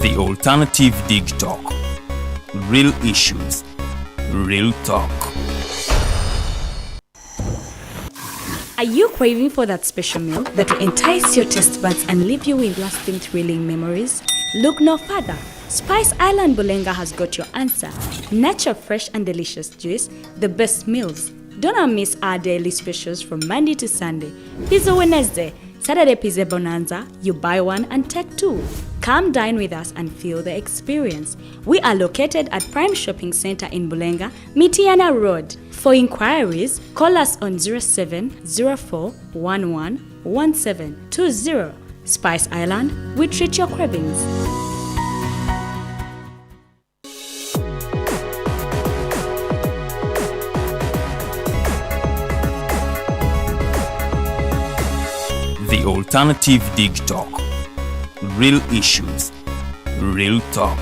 The Alternative Dig Talk. Real issues, real talk. Are you craving for that special meal that will entice your taste buds and leave you with lasting thrilling memories? Look no further. Spice Island Bulenga has got your answer. Natural, fresh, and delicious juice, the best meals. Don't miss our daily specials from Monday to Sunday. Pizza Wednesday, Saturday Pizza Bonanza, you buy one and take two. Come dine with us and feel the experience. We are located at Prime Shopping Center in Bulenga, Mitiana Road. For inquiries, call us on 0704 11 1720. Spice Island, we treat your cravings. The Alternative Dig Talk. Real issues, real talk.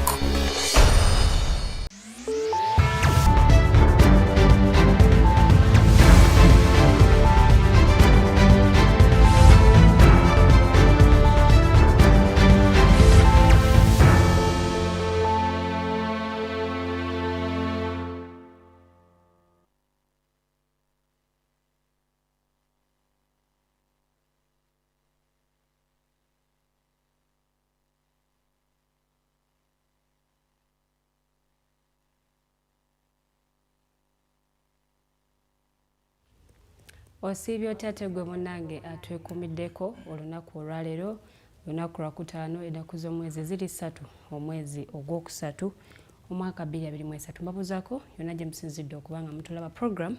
Osiibye otya ate gwe munnange atwekuumiddeko olunaku olwaleero, lunaku lwakutaano, ennaku z'omwezi ziri 3, omwezi ogwokusatu, omwaka 2023. Mbabuuzaako yonna gye musinzidde okuba nga mutulaba. Program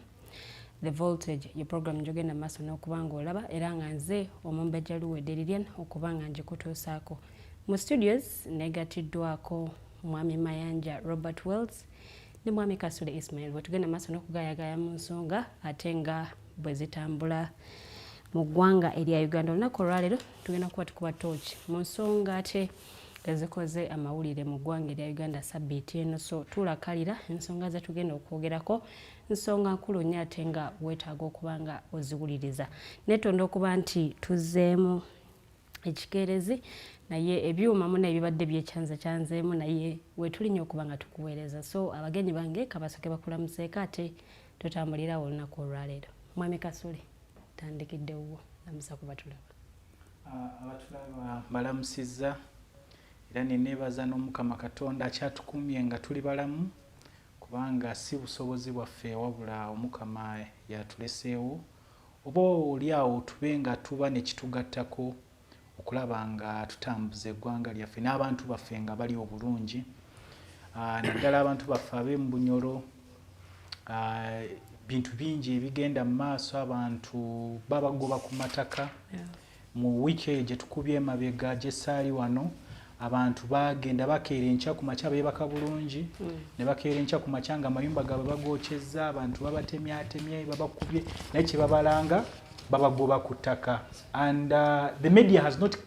The Voltage ye program gyogenda maaso n'okuba nga olaba, era nga nze Omumbejja Luwedde Lilian okuba nga ngikutuusaako. Mu studios negatiddwako Mwami Mayanja Robert Wells ne Mwami Kasule Ismail, bwe tugenda maaso n'okugayagaya mu nsonga ate nga bwe zitambula mu ggwanga erya Uganda. Olunaku olwaleero tugenda kuba tukuba tooki mu nsonga ate ezikoze amawulire mu ggwanga erya Uganda sabbiiti eno. So tuulakalira ensonga zetugenda okwogerako, nsonga nkulu nnyo ate nga weetaaga okuba nga oziwuliriza. Netonda okuba nti tuzzeemu ekikeerezi, naye ebyuma muna ebibadde byekyanza kyanzeemu, naye wetulinnya okuba nga tukuweereza. So abagenyi bange kabasoke bakulamuseeko ate tutambulirawo olunaku olwaleero. Mwami Kasule, tandikiddewo, lamusa ku batulaba. Abatulaba mbalamusizza, era neneebaza n'Omukama Katonda akyatukumye nga tuli balamu, kubanga si busobozi bwaffe, wabula Omukama yatuleseewo oba oli awo tube nga tuba ne kitugattako okulaba nga tutambuza eggwanga lyaffe n'abantu baffe nga bali obulungi, naddala abantu baffe ab'e Bunyoro. Bintu bingi ebigenda mu maaso, abantu babagoba ku mataka. Mu wiiki eyo gye tukubye emabega gyesaali wano, abantu bagenda bakeera enkya ku makya, beebaka bulungi ne bakeera enkya ku makya nga amayumba gaabwe bagookyezza, abantu babatemyatemye, babakubye, naye kye babalanga babagoba ku ttaka. And the media has not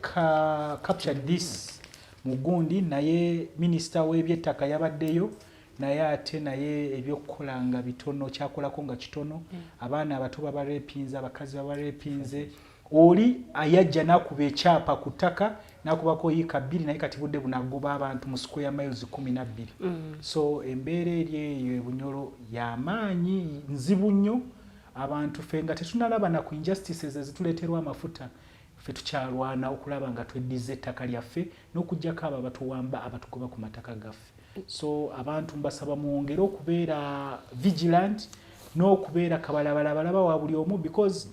captured this mu gundi, naye minisita w'ebyettaka yabaddeyo, naye ate naye ebyokukola nga bitono, kyakolako nga kitono. Abaana abato babarepinze, abakazi babarepinze. Oli ayajja n'akuba ekyapa ku ttaka n'akubako yiika 2, naye kati budde bunagoba abantu mu square miles 12. So embeera eri eyo ebunyolo y'amaanyi, nzibu nnyo. Abantu ffe nga tetunalaba na ku injustices ezituleeterwa amafuta, ffe tukyalwana okulaba nga tweddiza ettaka lyaffe n'okuggyako abo abatuwamba, abatugoba ku mataka gaffe. So abantu mbasaba mwongere okubeera vigilant n'okubeera kabalabalabalaba wa buli omu, because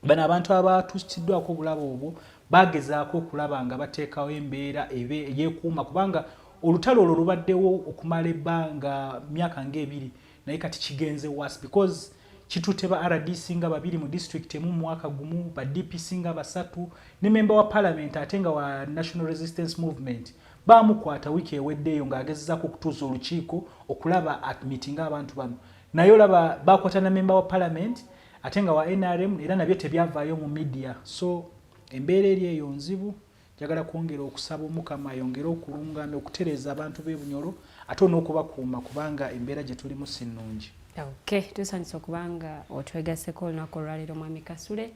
bano abantu abatuusiddwako obulabo obwo bagezaako okulaba nga bateekawo embeera ebe eyeekuuma, kubanga olutalo olwo lubaddewo okumala ebbanga myaka ng'ebiri, naye kati kigenze worse because kitutte ba RDC nga babiri mu district emu mu mwaka gumu, ba DPC nga basatu, ne member wa parliament ate nga wa National Resistance Movement bamukwata wiiki eweddeeyo ng'agezezaako okutuuza olukiiko okulaba admitting abantu bano, naye olaba bakwata na member wa parliament ate nga wa NRM, era nabyo tebyavaayo mu media. So embeera eri eyo nzibu. Njagala kwongera okusaba Omukama ayongere okulungamya, okutereeza abantu b'e Bunyoro, ate n'okubakuuma, kubanga embeera gye tulimu si nnungi. Okay, tusanyusa okubanga otwegasseko olunaku olwaleero, Mwami Kasule,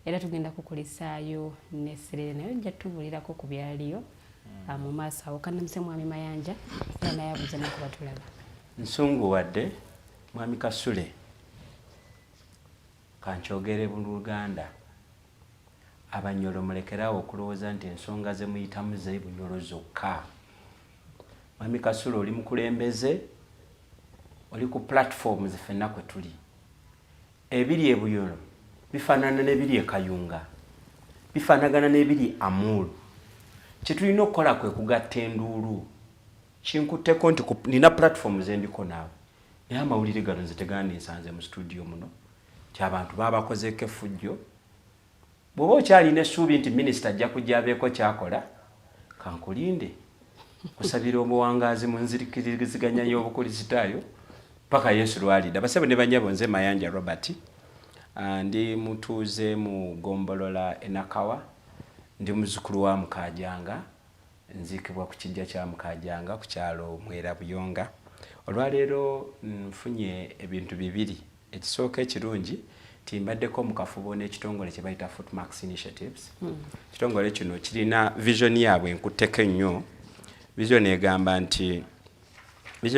era tugenda kukulisaayo nesserere, naye ojja tubuulirako ku byaliyo. Mu maaso awo kanamuse Mwami Mayanja, era naye abuuze nakuba tulaba. Nsunguwadde, Mwami Kasule, kankyogere mu Luganda. Abanyolo, mulekerawo okulowooza nti ensonga ze muyitamu ze Bunyolo zokka. Mwami Kasule, oli mukulembeze, oli ku platforms ffenna kwe tuli. Ebiri e Bunyolo bifaanana n'ebiri e Kayunga, bifaanagana n'ebiri Amul. Kye tulina okukola kwe kugatta enduulu. Kinkutteko nti nina platform zendiko naawe, naye amawulire gano nze tegandinsanze mu studio muno, nti abantu babakozeeko effujjo. Bw'oba okyalina essuubi nti minisita ajja kujja abeeko kyakola, kankulinde kusabira obuwangaazi mu nzikiriziganya y'Obukulisitaayo paka Yesu lwalidda. Basebo ne banyabo, nze Mayanja Robert. Ndi mutuuze mu gombolola Enakawa, ndi muzzukulu wa Mukajanga, nziikibwa ku kijja kya Mukajanga ku kyalo Mwera Buyonga. Olwaleero nfunye ebintu bibiri. Ekisooka ekirungi nti mbaddeko mu kafubo n'ekitongole kye bayita Footmax Initiatives. Ekitongole kino kirina vision yaabwe enkutteko ennyo. Vision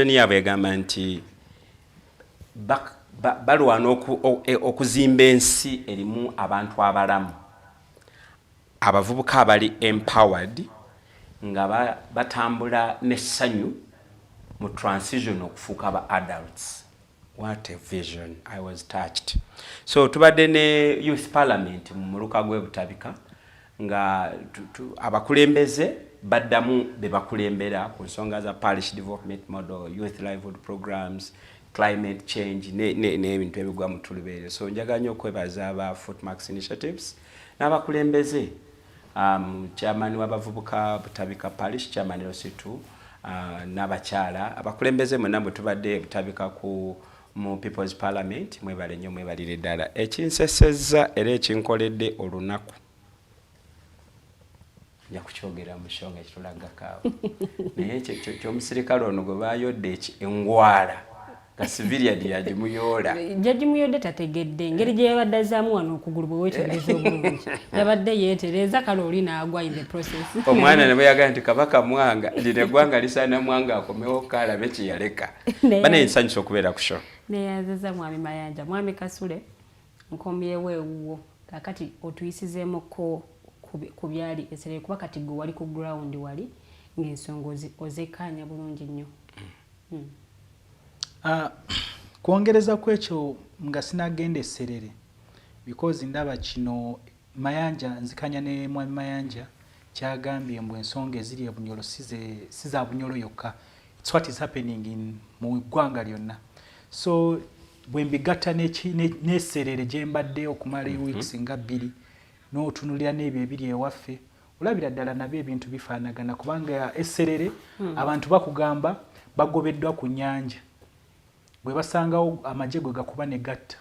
yaabwe egamba nti balwana okuzimba ensi erimu abantu abalamu, abavubuka abali empowered, nga batambula n'essanyu mu transition okufuuka ba adults. What a vision! I was touched. So tubadde ne youth parliament mu muluka gw'e Butabika, nga abakulembeze baddamu be bakulembera ku nsonga za parish development model, youth livelihood programs, climate change n'ebintu ebigwa mu tulubeere. So njagala nnyo okwebaza aba Footmax Initiatives n'abakulembeze, chairman w'abavubuka Butabika Parish, chairman LC2, n'abakyala abakulembeze mwenna bwe tubadde Butabika ku mu People's Parliament. Mwebale nnyo, mwebalire ddala. Ekinsesezza era ekinkoledde olunaku nja kukyogera mu show nga kitulagakaawo, naye kyomusirikale ono gwe bayodde engwala nga civilian yagimuyoola. Jajimuyodde tategedde engeri gye yabadde azaamu wano okugulu. Bwe weetegereza obulungi, yabadde yeetereza, kale oli n'agwa in the process. Omwana ne bweyagamba nti Kabaka Mwanga, lino eggwanga lisaana Mwanga akomewo kaalabe kyeyaleka. Banaye, nsanyusa okubeera ku show. Neyanziza, Mwami Mayanja. Mwami Kasule, nkomyewo ewuwo. Kakati otuyisizeemuko ku byali eserere, kuba kati gwe wali ku ground, wali ng'ensonga ozekkaanya bulungi nnyo. Kwongereza ku ekyo nga sinagenda esserere, because ndaba kino Mayanja, nzikanya ne Mwami Mayanja kyagambye mbu ensonga eziri e Bunyolo si za Bunyolo yokka. It's what is happening in mu ggwanga lyonna. So bwe mbigatta n'esserere gye mbadde okumala weeks nga 2, n'otunulira n'ebyo ebiri ewaffe, olabira ddala nabyo ebintu bifaanagana, kubanga esserere abantu bakugamba bagobeddwa ku nnyanja, bwe basangawo amagye gwe gakuba ne gatta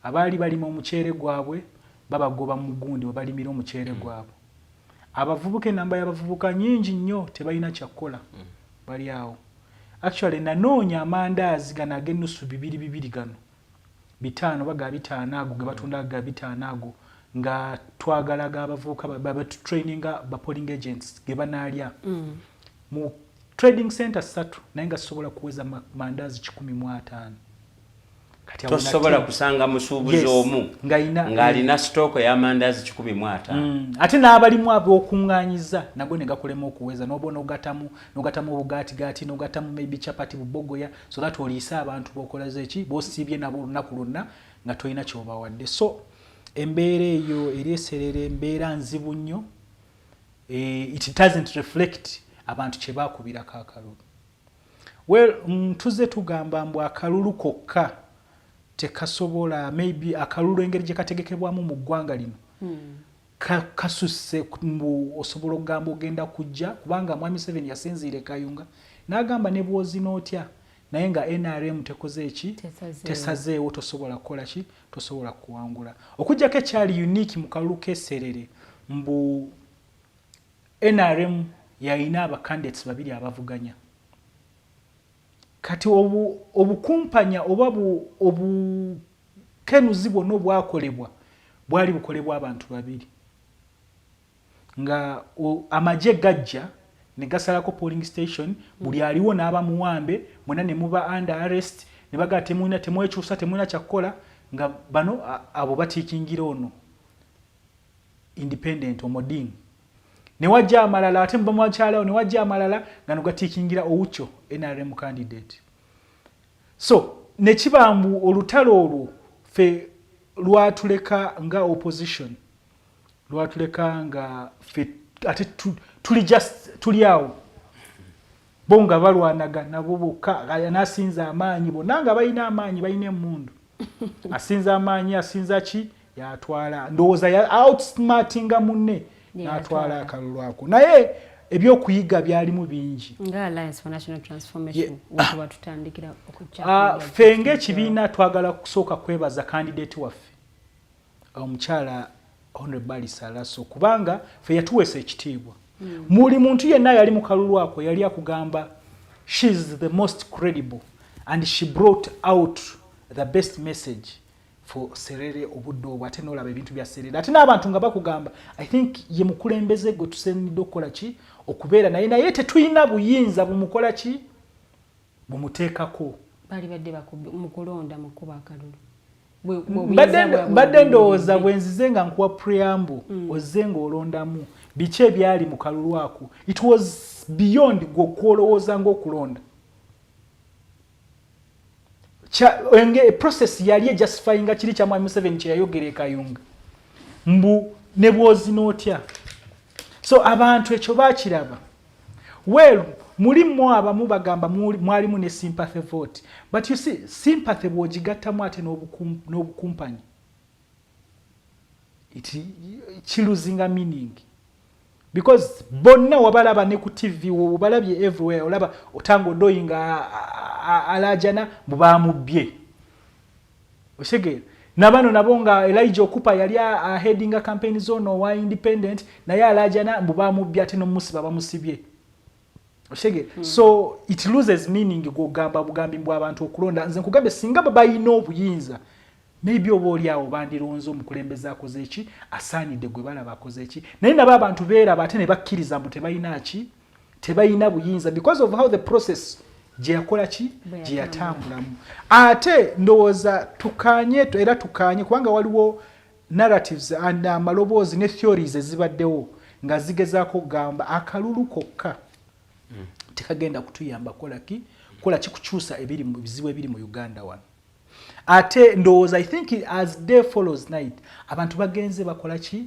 abaali balima omuceere gwabwe, babagoba mu gundi we balimira omuceere gwabwe. Abavubuka, enamba y'abavubuka nyingi nnyo, tebalina kyakkola, bali awo. Actually nanoonya amandaazi gano ag'ennusu bibiri bibiri, gano 500 baga 500, ago ge batunda ga 500, ago nga twagala g'abavubuka batutraininga ba polling agents ge banaalya mu trading center ssatu, naye nga sisobola kuweza mandaazi 150. Tosobola kusanga musuubuzi omu ng'alina stock y'amandaazi 150. Ate n'abalimu ab'okuŋŋaanyiza nago ne gakulema okuweza, n'oba n'ogatamu n'ogatamu obugaatigaati, n'ogatamu maybe chapati, bubogoya, so that oliise abantu b'okolaze eki b'osiibye nabo olunaku lwonna nga tolina ky'obawadde. So embeera eyo eri eserera, embeera nzibu nnyo. It doesn't reflect abantu kye baakubirako akalulu. Well, tuze tugamba mbu akalulu kokka tekasobola, maybe akalulu engeri gye kategekebwamu mu ggwanga lino kasusse mbu osobola okugamba ogenda kujja, kubanga Mwami Museveni yasinziira e Kayunga n'agamba ne bw'ozina otya, naye nga NRM tekoze eki, tesazeewo, tosobola kukola ki, tosobola kuwangula. Okuggyako ekyali unique mu kalulu k'eserere, mbu NRM yalina abacandidates babiri abavuganya. Kati obukumpanya oba obukenuzi bwonna obwakolebwa bwali bukolebwa abantu babiri. Nga amagye gajja ne gasalako polling station, buli aliwo n'aba muwambe, mwena ne muba under arrest, ne bagaa temulina, temwekyusa, temulina kyakukola, nga bano abo batiikingira ono independent Omoding. Ne wajja amalala, ate muba mwakyalawo, ne wajja amalala nga nogatiikingira Owucho, NRM candidate. So nekiba mbu olutalo olwo fe lwatuleka nga opposition, lwatuleka nga fe ate tuli just tuli awo, bo nga balwanaga nabo bokka. Nasinza amaanyi, bonna nga balina amaanyi, balina emmundu, asinza amaanyi, asinza ki, yatwala. Ndowooza ya outsmartinga munne n'atwala akalulu ako, naye ebyokuyiga byalimu bingi. Nga Alliance for National Transformation, wetuba tutandikira. Ffe ng'ekibiina twagala kusooka kwebaza candidate waffe, omukyala Honorable Alice Alaso, kubanga ffe yatuweesa ekitiibwa. Muli muntu yenna yali mu kalulu ako yali akugamba she is the most credible and she brought out the best message for Serere obudde obwo. Ate nolaba ebintu bya Serere, ate n'abantu nga bakugamba, I think ye mukulembeze gwe tusenidde okukola ki, okubeera naye, naye tetulina buyinza bumukola ki, bumuteekako. Bali badde mukulonda mukuba akalulu. Mbadde ndowooza bwe nzize nga nkuwa preamble, ozze ng'olondamu biki ebyali mu kalulu ako. It was beyond gwe okwolowooza ng'okulonda. Process yali ejustifyinga kiri kya Mwami Museveni kyeyayogera ekayunga mbu ne bwozina otya. So abantu ekyo bakiraba. Well, mulimu abamu bagamba mwalimu ne sympathy vote, but you see, sympathy bw'ogigattamu ate n'obukumpanyi, kilosinga meaning, because bonna wabalaba ne ku TV, obalabye everywhere, olaba Otanga Odoi nga alajana mbu bamubbye, okitegeera? Nabano nabo nga Elijah Okupa yali aheadinga campaign zone owa independent, naye alajana mbu bamubbye, ate nomusiba bamusibye, okitegeera? So it loses meaning gwogamba bugambi mbw abantu okulonda. Nze nkugambye, singa balina obuyinza, maybe oba oli awo bandironze omukulembeze akoze eki, asaanidde gwe balaba akoze eki, naye nabo abantu beeraba ate ne bakkiriza mbu tebalina ki, tebalina buyinza because of how the process gye yakola ki, gye yatambulamu. Ate ndowooza tukanye era tukanye, kubanga waliwo narratives and amaloboozi ne theories ezibaddewo nga zigezaako okugamba akalulu kokka tekagenda kutuyamba kukola ki, kukola kikukyusa ebiri mu bizibu ebiri mu Uganda wano. Ate ndowooza, I think as day follows night, abantu bagenze bakola ki,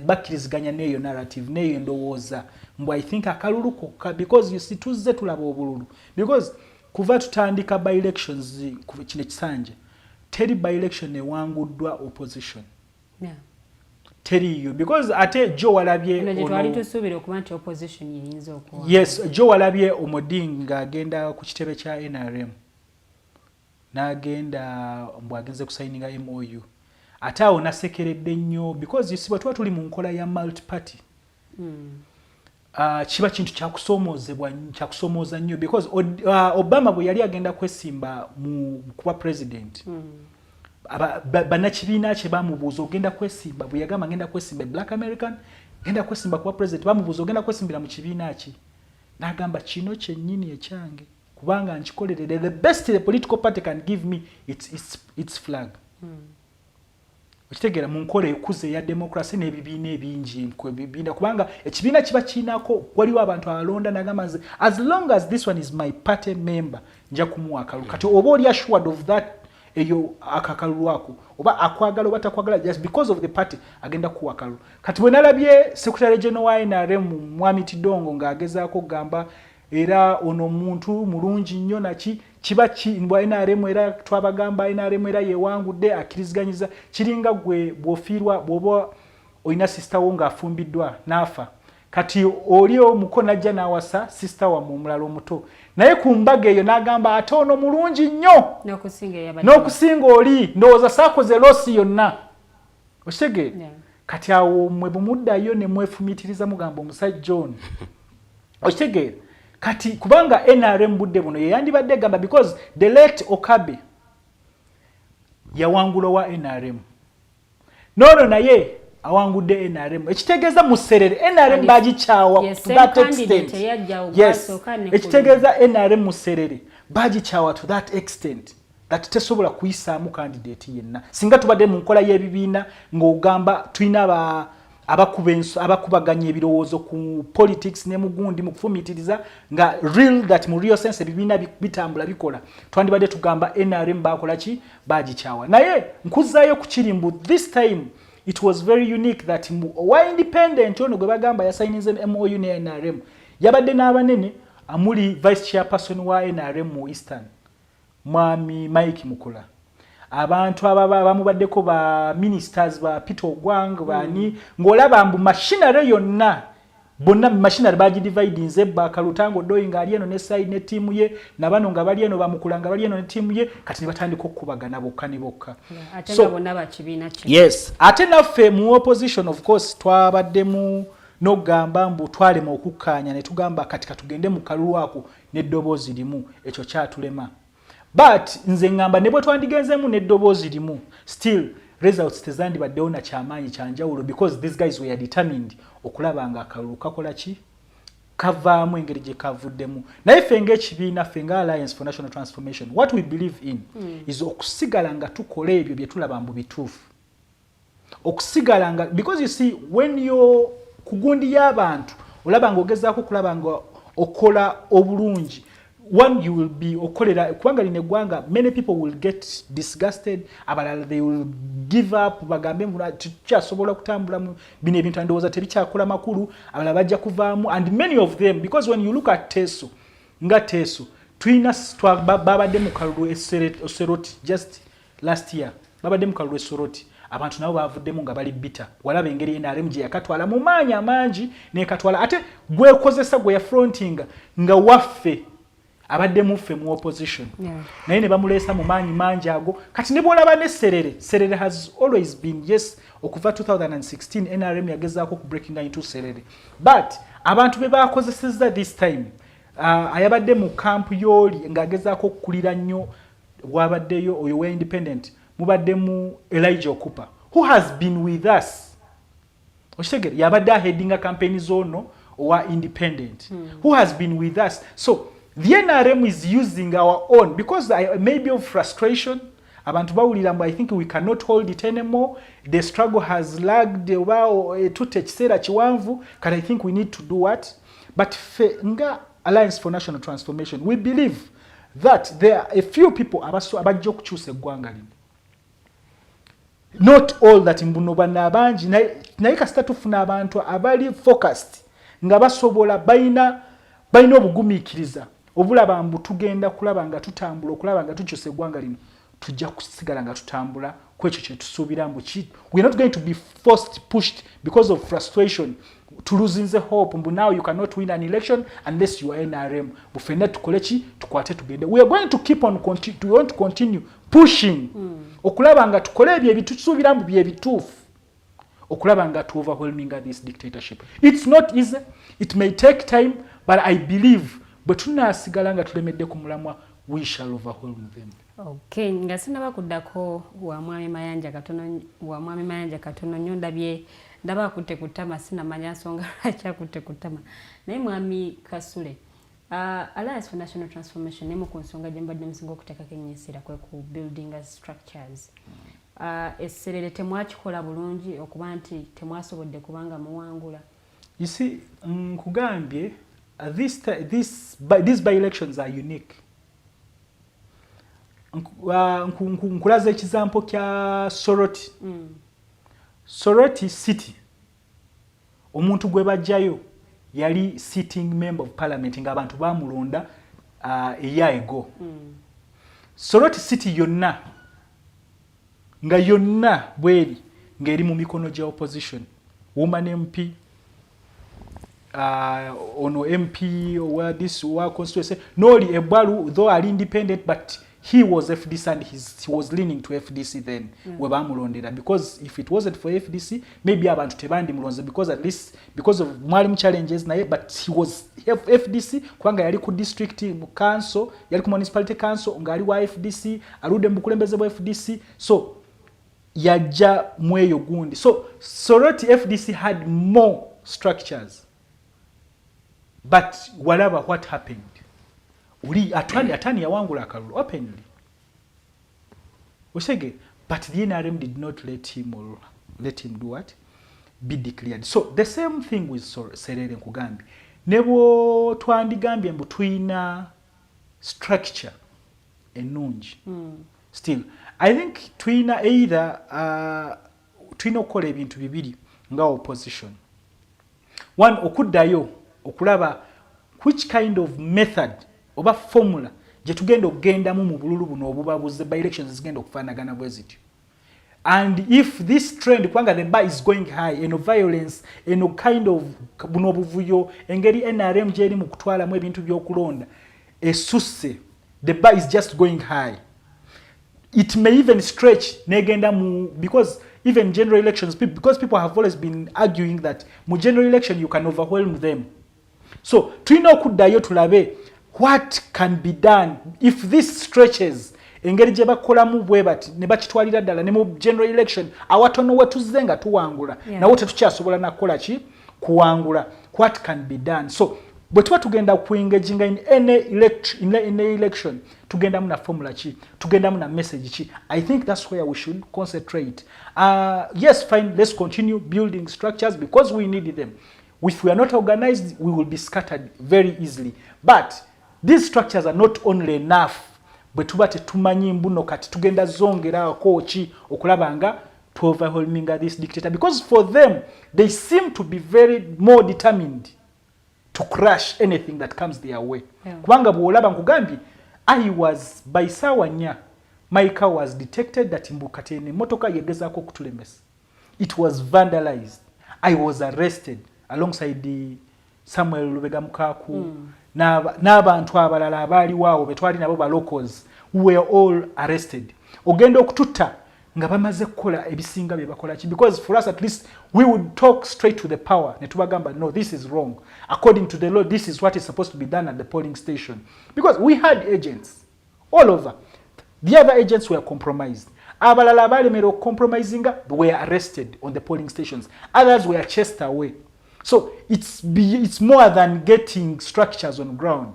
bakkiriziganya n'eyo narrative, n'eyo endowooza mbu I think akalulu kokka, because you see, tuzze tulaba obululu, because kuva tutandika by elections kino ekisanja, teri by election ewanguddwa opposition. Teriiyo, because ate jo walabye twali tusuubira okuba nti opposition yeyinza okuwa. Yes, jo walabye Omoding ng'agenda ku kitebe kya NRM, n'agenda mbu agenze kusayininga MOU, ate awo nasekeredde nnyo, because you see, bwe tuba tuli mu nkola ya multiparty, kiba kintu kyakusomoozebwa, kyakusoomooza nnyo, because Obama bwe yali agenda kwesimba mu kuba president, bannakibiina kye bamubuuza, "Ogenda kwesimba?" Bwe yagamba, "Ngenda kwesimba, black American, ngenda kwesimba kuba president," bamubuuza, "Ogenda kwesimbira mu kibiina ki?" N'agamba, "Kino kyennyini ekyange, kubanga nkikolerere. The best the political party can give me, its flag." Okitegeera? Mu nkola ekuze eya democracy n'ebibiina ebingi, ebibiina, kubanga ekibiina kiba kiinako, waliwo abantu abalonda, nagamba, "Nze as long as this one is my party member, nja kumuwa akalulu." Kati oba oli assured of that, eyo akakalulu ako, oba akwagala oba takwagala, just because of the party agenda kuwa akalulu. Kati bwe nalabye secretary general wa NRM, Mwami Tidongo, ng'agezaako okugamba era ono omuntu mulungi nnyo, naki kiba bwa NRM, era twabagamba NRM era yewangudde, akkiriziganyiza. Kiringa gwe bw'ofiirwa, bw'oba olina sister wo ng'afumbiddwa n'afa, kati oli omuko najja n'awasa sister wammwe omulala omuto, naye ku mbaga eyo n'agamba, "Ate ono mulungi nnyo n'okusinga oli, ndowooza saakoze loss yonna." Okitegeera? Kati awo mmwe bwemuddayo ne mwefumiitiriza, mugamba omusajja ono, okitegeera? Kati kubanga NRM budde buno yeyandibadde egamba, because the late Okabe yawangula wa NRM, noono naye Awangudde NRM, ekitegeeza muserere NRM bagikyawa to that extent. Yes, ekitegeeza NRM muserere bagikyawa to that extent that tesobola kuyisaamu candidate yenna. Singa tubadde mu nkola y'ebibiina, ng'ogamba tulina abakubaganya ebirowoozo ku politics ne mugundi mu kufumiitiriza nga real, that mu real sense ebibiina bitambula bikola, twandibadde tugamba NRM bakola ki? Bagikyawa. Naye nkuzaayo ku kiri mbu this time it was very unique that owa independent ono gwe bagamba yasayininze MOU ne NRM yabadde n'abanene amuli vice chairperson wa NRM mu Eastern, Mwami Mike Mukula, abantu abamubaddeko ba ministers ba Peter Ogwang bani, ng'olaba mbu machinery yonna bonna machinery bagidividinze, bakalutango Odoi ng'ali eno ne side ne ttiimu ye, nabano nga bali eno, bamukula nga bali eno ne ttiimu ye. Kati ne batandika okukubagana bokka ne bokka. So, yes, ate naffe mu opposition, of course, twabaddemu n'okugamba mbu twalema okukkaanya ne tugamba kati katugende mu kalulu ako n'eddoboozi limu. Ekyo kyatulema, but nze ŋŋamba ne bwe twandigenzemu n'eddoboozi limu, still results tezandibaddewo na kyamaanyi kyanjawulo, because these guys were determined okulaba nga akalulu kakola ki? Kavaamu engeri gye kavuddemu. Naye ffe ng'ekibiina, ffe nga Alliance for National Transformation, what we believe in is okusigala nga tukola ebyo bye tulaba mbu bituufu, okusigala nga, because you see, when you're ku gundi y'abantu, olaba nga ogezaako okulaba nga okola obulungi, one, you will be okolera kubanga lino eggwanga, many people will get disgusted, abalala they will give up, bagambe tukyasobola kutambula bino ebintu, ndowooza tebikyakola makulu, abalala bajja kuvaamu, and many of them, because when you look at Teso, nga Teso tulina babadde mu kalulu eSoroti just last year, babadde mu kalulu eSoroti, abantu nabo bavuddemu nga bali bitter. Walaba engeri NRM gye yakatwala mu maanyi amangi nekatwala, ate gwekozesa gwe yafrontinga nga waffe abadde muffe mu opposition, naye ne bamuleesa mu maanyi mangi ago. Kati ne bwolaba ne Serere, Serere has always been, yes, okuva 2016 NRM yagezaako ku breaking into Serere, but abantu be bakozesezza this time, ayabadde mu kampu y'oli ng'agezaako okukulira nnyo wabaddeyo oyo wa independent, mubadde mu Elijah Okupa, who has been with us, okitegere, yabadde aheadinga campaign z'ono owa independent, who has been with us. So the NRM is using our own because maybe of frustration, abantu bawulira mbu I think we cannot hold it anymore, the struggle has lagged oba tutte ekiseera kiwanvu, kati I think we need to do what. But fe nga Alliance for National Transformation, we believe that there are a few people abajja okukyusa eggwanga lino, not all that mbuno bano abangi, naye kasita tufuna abantu abali focused nga basobola balina obugumiikiriza obulaba mbu tugenda kulaba nga tutambula okulaba nga tukyusa eggwanga lino, tujja kusigala nga tutambula ku ekyo kyetusuubira mbu we are not going to be forced, pushed because of frustration, tuluzinze hope mbu now you cannot win an election unless you are NRM, bufenna tukole ki? Tukwate tugende. We are going to keep on we want to continue pushing okulaba nga tukole ebyo ebitusuubira mbu byebituufu, okulaba nga tu overwhelming this dictatorship. It's not easy, it may take time, but I believe bwe tunaasigala nga tulemedde ku mulamwa, we shall overwhelm them. Okay, nga sinaba kuddako wa Mwami Mayanja katono, wa Mwami Mayanja katono nnyo, ndabye ndaba akutte ku ttama, sinamanya nsonga lwaki akutte ku ttama. Naye Mwami Kasule, Alliance for National Transformation, emu ku nsonga gye mbadde musinga okuteekako ennyisira kwe ku building structures. Esserere temwakikola bulungi okuba nti temwasobodde kubanga muwangula? You see, nkugambye, these by elections are unique. Nkulaza ekizampo kya Soroti. Soroti City, omuntu gwe bajjayo yali sitting member of parliament ng'abantu bamulonda a year ago. Soroti City yonna nga yonna bweri ng'eri mu mikono gya opposition, woman MP, ono MP owa this wa constituency noli ebwalu, though ali independent, but he was FDC and he was leaning to FDC then we bamulondera, because if it wasn't for FDC, maybe abantu tebandimulonze, because at least because of mwalimu challenges naye, but he was FDC kubanga yali ku district mu council, yali ku municipality council ng'ali wa FDC, aludde mu bukulembeze bwa FDC. So Yajja mweyo gundi. So Soroti, FDC had more structures, but walaba what happened. Uli Atwani yawangula akalulu openly, osege, but the NRM did not let him or let him do what, be declared. So the same thing with Serere. Nkugambye, ne bwo twandigambye mbu tuyina structure ennungi, still I think tuyina either tuyina okukola ebintu bibiri nga opposition. One, okuddayo okulaba which kind of method oba formula gye tugenda okugendamu mu bululu buno obuba buzze, by elections zigenda okufaanagana bwe zityo. And if this trend, kubanga the bar is going high, eno violence, eno kind of buno obuvuyo, engeri NRM gyeri mu kutwalamu ebintu by'okulonda esusse, the bar is just going high. It may even stretch negenda mu, because even general elections, because people have always been arguing that mu general election you can overwhelm them. So tulina okuddayo tulabe what can be done if this stretches, engeri gye bakolamu bwe bati ne bakitwalira ddala ne mu general election, awatono we tuzze nga tuwangula, nawo tetukyasobola nakukola ki, kuwangula. What can be done? So bwe tuba tugenda kuengaginga in any election, tugendamu na formula ki, tugendamu na message ki? I think that's where we should concentrate. Yes, fine, let's continue building structures because we need them. If we are not organized, we will be scattered very easily, but these structures are not only enough bwe tuba tetumanyi mbuno kati tugenda zongerako ki okulaba nga overwhelming this dictator, because for them they seem to be very more determined to crush anything that comes their way. Kubanga bw'olaba, nkugambye, I was by saawa 4, my car was detected that mbu kati eno emmotoka yegezaako okutulemesa. It was vandalized. I was arrested alongside the Samuel Lubega Mukaku n'abantu abalala abaaliwo awo betwali nabo, ba locals. We were all arrested. Ogenda okututta nga bamaze kukola ebisinga bye bakola ki, because for us at least we would talk straight to the power ne tubagamba, "No, this is wrong. According to the law, this is what is supposed to be done at the polling station," because we had agents all over. The other agents were compromised. Abalala abalemera okucompromisinga were arrested on the polling stations. Others were chased away. So it's more than getting structures on ground.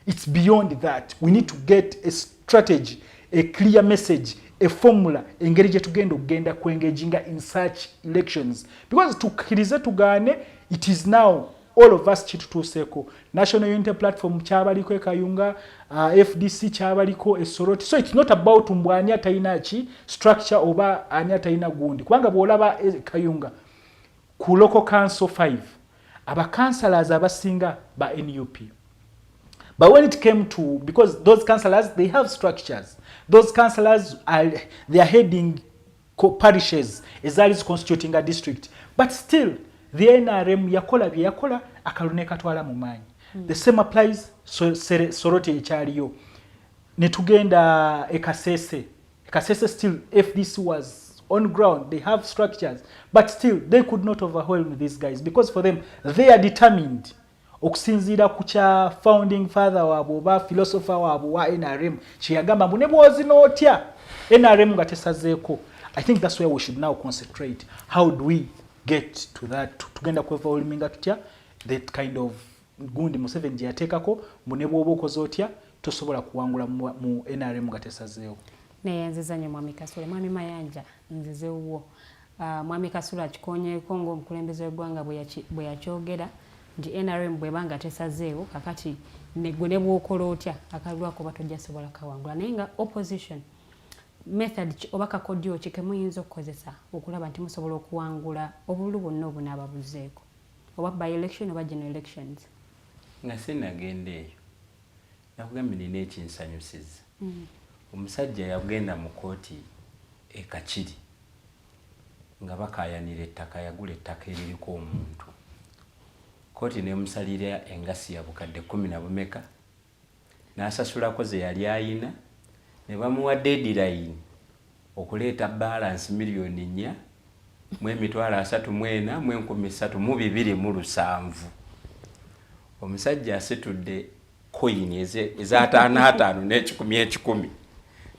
It's beyond that. We need to get a strategy, a clear message, a formula, engeri gye tugenda okugenda kuengaginga in such elections, because tukkirize tugaane, it is now all of us kitutuuseeko. National Unity Platform kyabaliko ekayunga, FDC kyabaliko eSoroti. So it's not about mbu ani atalina ki structure oba ani atalina gundi, kubanga bw'olaba Kayunga ku local council 5, abacouncillors abasinga ba NUP. But when it came to, because those councillors, they have structures, those councillors are, they are heading parishes ezaali constituting a district, but still the NRM yakola bye yakola, akalulu ne katwala mu maanyi. The same applies Soroti ekyaliyo. Ne tugenda eKasese. EKasese still FDC was on ground. They have structures, but still they could not overwhelm these guys, because for them they are determined okusinziira ku kya founding father waabwe oba philosopher waabwe wa NRM kyeyagamba mbu ne bwozina otya, NRM nga tesazeeko. I think that's where we should now concentrate. How do we get to that? Tugenda kuoverwhelminga tutya that kind of gundi Museveni gye yateekako mbu ne bw'oba okoze otya tosobola kuwangula mu NRM nga tesazeewo? Neyanziza nnyo, Mwami Kasule. Mwami Mayanja, nzizewwo. Mwami Kasule akikonyeeko ng'omukulembeze w'eggwanga bwe yakyogera nti NRM bw'eba nga tesazeewo kakati gwe ne bw'okola otya akalulu ako tojja sobola kawangula. Naye nga opposition, method ki oba kakodyo ki ke muyinza okukozesa okulaba nti musobola okuwangula obululu bwonna obunaaba buzzeeko, oba by election oba general elections? Nga sinagenda eyo, nakugambye nina ekinsanyusiza. Omusajja yagenda mu kooti e Kakiri nga bakayanira ettaka. Yagula ettaka eririko omuntu. Kooti nemusalira engasi ya bukadde kumi na bumeka, n'asasulako ze yali ayina, ne bamuwa deadline okuleeta balance 4,343,327. Omusajja asitudde koyini ez'ataano ataano n'ekikumi ekikumi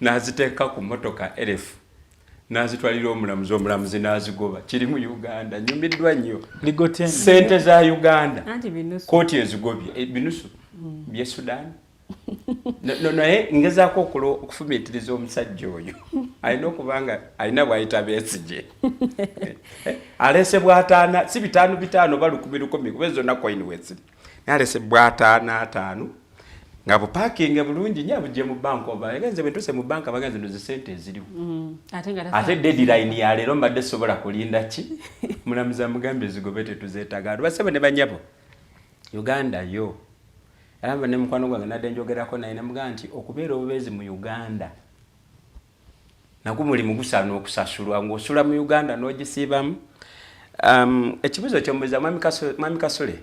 n'aziteeka ku motoka erefu. N'azitwalira omulamuzi, omulamuzi n'azigoba. Kiri mu Uganda, nyumiddwa nnyo. Legal tender. Sente za Uganda Anti binusu. Kooti ezigobye. Binusu bye Sudan. Naye ngezaako okufumiitiriza, omusajja oyo alina okuba nga alina bwayita Besigye. Alese bwataana, si bitaano bitaano oba lukumi lukumi, kuba zonna coin weziri, naye alese bwataano ataano nga bupaakinge bulungi nnyo, abugye mu banka. Oba agenze, bwe ntuuse mu banka bagenze nozi sente eziriwo. Ate nga ate deadline ya leero, mbadde sobola kulinda ki? Mulamuzi amugambye zigobe, tetuzeetaaga. Abantu basebo ne banyabo, Uganda yo era mba ne mukwano gwange nadde njogerako naye, namugamba nti okubeera obubeezi mu Uganda nagwo mulimu gusaana okusasulwa, ng'osula mu Uganda n'ogisiibamu. Ekibuuzo kyombuuza, Mwami Kasule,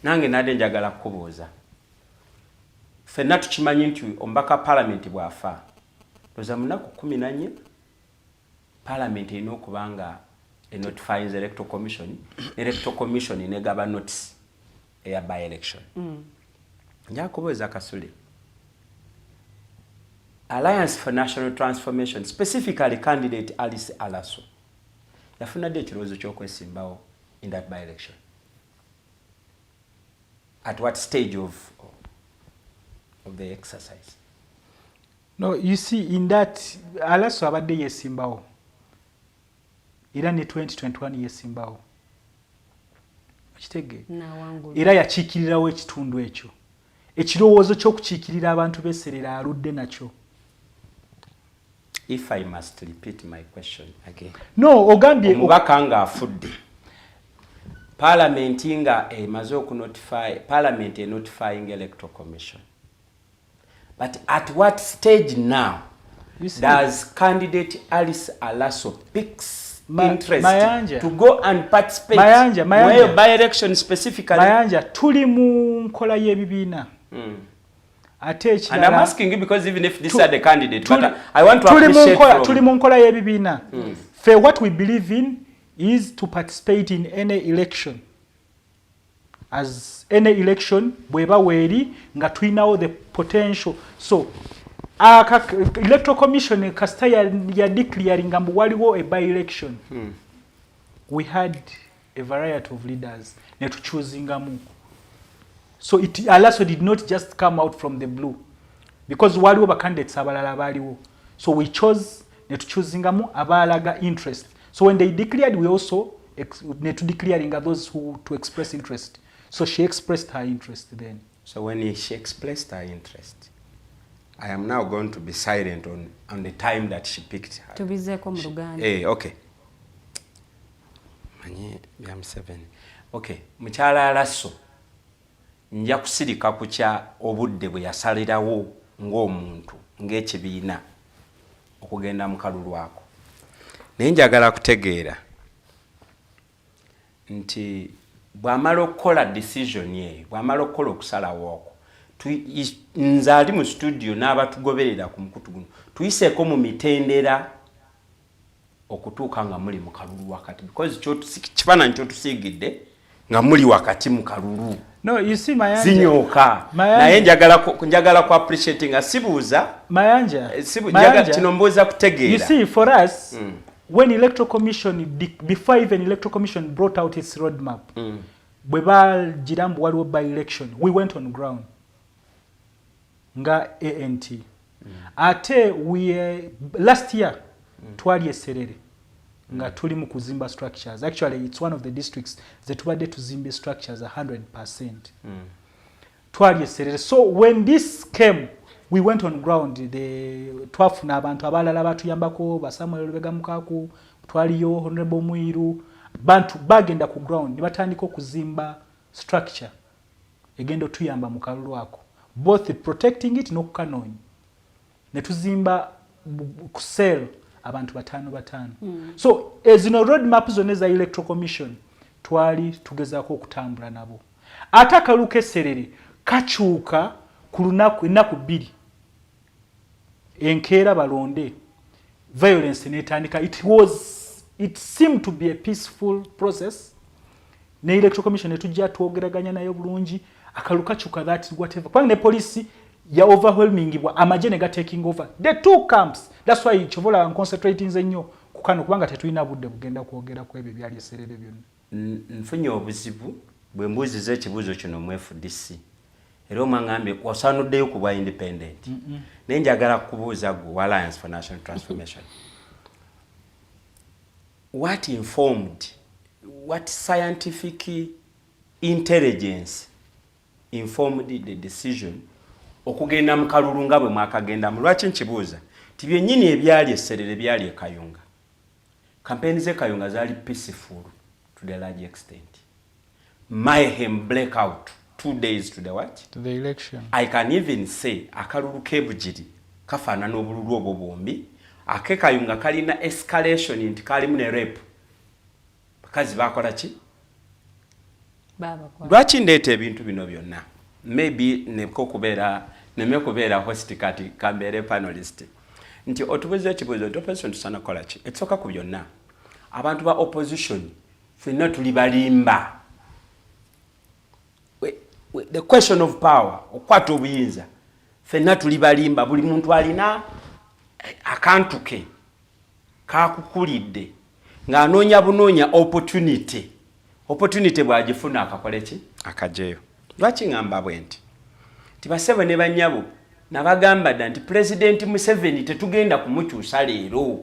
nange nadde njagala kukubuuza. Ffenna tukimanyi nti omubaka palamenti bw'afa, ndoza mu nnaku 14 palamenti erina okuba nga enotifying Electoral Commission, Electoral Commission negaba notice eya by election. Nja kubuuza Kasule, Alliance for National Transformation, specifically candidate Alice Alaso, yafuna ddi ekirowoozo ky'okwesimbawo in that by election? At what stage of the exercise? No, you see, in that Alaso abadde yesimbawo era ne 2021 yesimbawo, okitegeera? Nawangula. Era yakiikirirawo ekitundu ekyo. Ekirowoozo ky'okukiikirira abantu b'Eserera aludde nakyo. If I must repeat my question again. No, ogambye Omubaka ng'afudde, palamenti nga emaze okunotify, parliament enotifying Electoral Commission, but at what stage now You see- does candidate Alice Alaso picks interest Mayanja. to go and participate Mayanja, Mayanja. mu eyo by election specifically? Mayanja, tuli mu nkola y'ebibiina. Ate And I'm ekirala asking you because even if this are the candidate, but I want to tuli mu appreciate from tuli mu nkola y'ebibiina. Fe what we believe in is to participate in any election, as any election bweba weeri nga tulinawo the potential. So Electoral Commission kasita ya declaringa mbu waliwo a by election, we had a variety of leaders ne tuchoosingamu. So it also did not just come out from the blue, because waliwo bacandidates abalala baaliwo. So we chose ne tuchoosingamu abaalaga interest. So when they declared, we also ne tudeclaringa those who to express interest. So she expressed her interest then. So when she expressed her interest, I am now going to be silent on the time that she picked her. Tubizeeko mu Luganda. Okay. Manye bya Museveni. Okay, mukyala Alaso, nja kusirika ku kya obudde bwe yasalirawo ng'omuntu, ng'ekibiina, okugenda mu kalulu ako. Naye njagala kutegeera nti bw'amala okukola decision eyo, bw'amala okukola okusalawo okwo, nze ali mu studio n'abatugoberera ku mukutu guno, tuyiseeko mu mitendera okutuuka nga muli mu kalulu wakati, because kifaananyi kyotusiigidde nga muli wakati mu kalulu No, you see, Mayanja, zinyooka. Mayanja. Naye njagala ku appreciate nga sibuuza. Mayanja, Mayanja. Mayanja, Kino mbuuza kutegeera. You see, for us, when Electoral Commission, before even Electoral Commission brought out its roadmap, bwe bagira mbu waliwo by election, we went on ground nga ANT. Ate we, last year twali Eserere nga tuli mu kuzimba structures. Actually, it's one of the districts zetubadde tuzimba structures 100%. Twali Eserere. So when this came, we went on ground. The twafuna abantu abalala batuyambako, ba Samuel Lubega Mukaku, twaliyo Honorable Mwiru, bantu bagenda ku ground ne batandika okuzimba structure egenda otuyamba mu kalulu ako, both protecting it n'okukanoonya. Ne tuzimba ku cell abantu bataano bataano. So zino road map zonna eza Electoral Commission twali tugezaako okutambula nabo. Ate akalulu k'Eserere kakyuka ku lunaku, ennaku 2 enkeera balonde, violence netandika. It seemed to be a peaceful process ne Electoral Commission netujja twogeraganya nayo bulungi, akalulu kakyuka, that whatever, kubanga ne poliisi Ya overwhelmingibwa amagye ne gataking over the two camps. That's why kyova olaba nconcentratinze nnyo ku kano, kubanga tetulina budde bugenda kwogera ku ebyo ebyali eserere byonna. Nfunye obuzibu bwe mbuuziza ekibuuzo kino mu FDC, era omwaŋambye osaanuddeyo ku bwa independent, naye njagala kubuuza gwe wa Alliance for National Transformation. What informed, what scientific intelligence informed the decision okugenda mu kalulu nga bwe mwakagendamu? Lwaki nkibuuza? Ti byennyini ebyali esserere, byali ekayunga. Kampeni z'ekayunga zaali peaceful to the large extent. Mayhem break out 2 days to the what? To the election. I can even say akalulu k'ebugiri kafaanana obululu obwo bwombi. Akekayunga kalina escalation nti kalimu ne rape, bakazi bakola ki? Babakwata. Lwaki ndeeta ebintu bino byonna? Maybe neko kubeera, neme kubeera host, kati kambeere panelist, nti otubuuza ekibuuzo nti opposition tusaana kukola ki? Ekisooka ku byonna, abantu ba opposition ffenna tuli balimba. The question of power, okukwata obuyinza, ffenna tuli balimba. Buli muntu alina akantu ke kakukulidde ng'anoonya bunoonya opportunity. Opportunity bw'agifuna akakole ki? Akajeyo. Lwaki ŋŋamba bwe nti? Ti basebo ne bannyabo, nabagamba dda nti Pulezidenti Museveni tetugenda kumukyusa leero.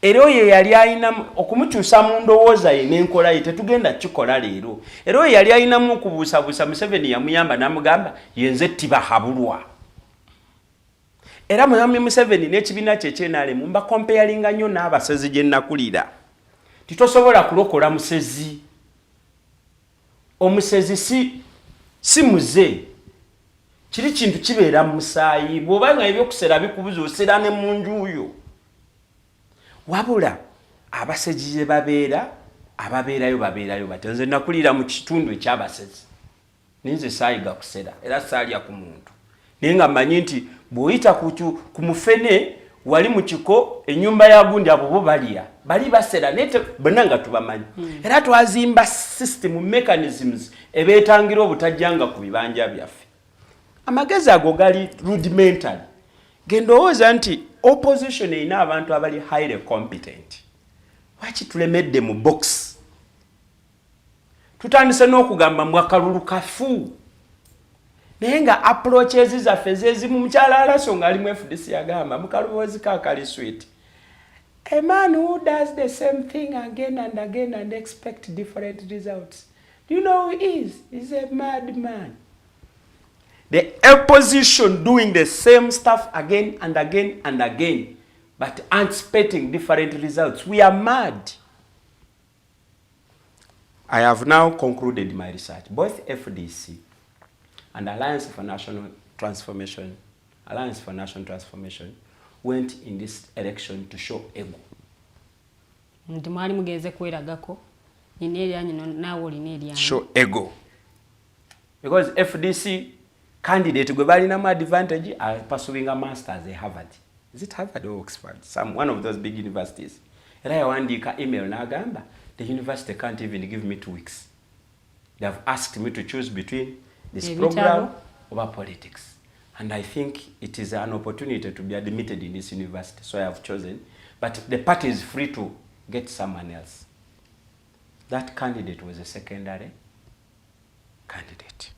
Era oyo yali ayina okumukyusa mu ndowooza ye n'enkola ye, tetugenda kikola leero. Era oyo yali ayinamu okubuusabuusa, Museveni yamuyamba n'amugamba yenze tibahabulwa. Era mwami Museveni n'ekibiina kye ekyenalemu mbacomparinga nnyo n'abasezi gye nakulira. Titosobola kulokola musezi. Omusezi si muze, kiri kintu kibeera mu musaayi. Bw'oba nga ebyokusera bikubuza, osera ne mu njuuyo. Wabula abasezi gye babeera, ababeerayo babeerayo batya? Nze nakulira mu kitundu ekyabasezi, ninze saayiga kusera era saalya ku muntu, naye nga mmanyi nti bw'oyita ku mufene wali mu kiko ennyumba ya gundi, abo bo balya, bali basera, naye bonna nga tubamanyi. Era twazimba system, mechanisms ebeetangira obutajjanga ku bibanja byaffe. Amagezi ago gali rudimentary. Gendowooza nti opposition erina abantu abali highly competent. Lwaki tulemedde mu box? Tutandise n'okugamba mbu akalulu kafu, naye nga approaches zaffe zezimu. Mukyala Alaso ng'ali mu FDC yagamba mu kaloboozi ka kali sweet, "A man who does the same thing again and again and expect different results, do you know who he is? He's a mad man." The opposition doing the same stuff again and again and again but anticipating different results, we are mad. I have now concluded my research. Both FDC and Alliance for National Transformation went in this election to show ego. Nti mwali mugenze kweragako, nina eryanyi, naawe olina eryanyi. Show ego. Because FDC candidate gwe balinamu advantage are pursuing a masters at Harvard. Is it Harvard or Oxford? Some one of those big universities. Era yawandiika email n'agamba, "The university can't even give me 2 weeks. They have asked me to choose between this Ebitabo. program over politics. And I think it is an opportunity to be admitted in this university, so I have chosen. But the party is free to get someone else." That candidate was a secondary candidate.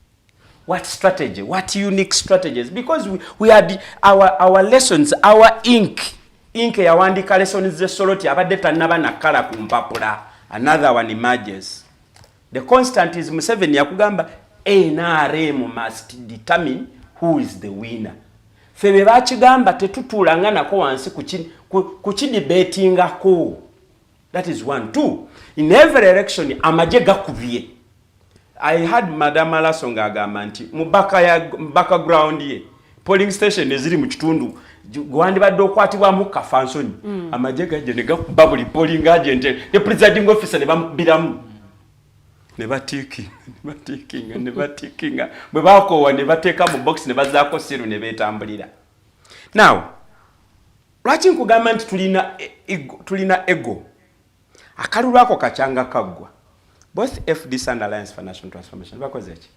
What strategy? What unique strategies? Because we had our lessons, our ink. Ink yawandiika lessons ze Soroti abadde tannaba nakkala ku mpapula. Another one emerges. The constant is Museveni yakugamba NRM must determine who is the winner. Ffe be bakigamba tetutuulanga nako wansi kukidebatingako. That is one. Two, in every election amagye gakubye. I had Madam Alaso ng'agamba nti mu background ye polling station eziri mu kitundu gwandibadde okwatibwamu kafansonyi, amagye gajja ne gakuba buli polling agent ne presiding officer ne bamukubiramu, ne batickinga, ne batickinga, ne batickinga. Bwe bakoowa ne bateeka mu box ne bazaako seal ne beetambulira. Now lwaki nkugamba nti tulina ego, tulina ego? Akalulu ako kakyanga kaggwa, both FDC and Alliance for National Transformation bakoze ki?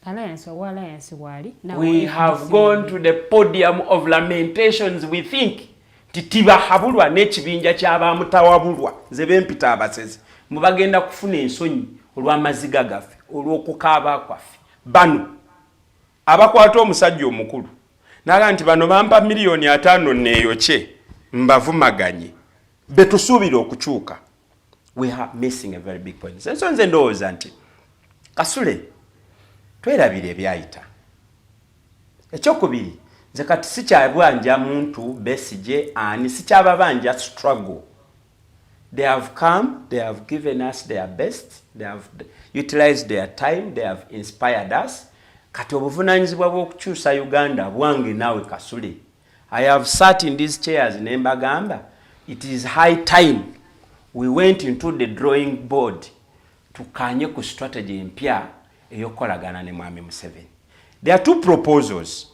Alliance owa Alliance waali. We have gone to the podium of lamentations. We think nti tibahabulwa n'ekibinja ky'abamutawabulwa, nze bempita abasezi, mwe bagenda kufuna ensonyi olw'amaziga gaffe, olw'okukaaba kwaffe. Bano abakwata omusajja omukulu naga nti bano bampa 5 miliyoni neeyokye mbavumaganye, betusuubira okukyuka. We are missing a very big point. So nze ndowooza nti, Kasule, twerabira ebyayita. Ekyokubiri, nze kati sikyabanja muntu Besije ani, sikyababanja struggle. They have come, they have given us their best, they have utilized their time, they have inspired us. Kati obuvunanyizibwa bw'okukyusa Uganda bwange naawe, Kasule. I have sat in these chairs ne mbagamba it is high time we went into the drawing board, tukanye ku strategy empya ey'okukolagana ne Mwami Museveni. There are two proposals.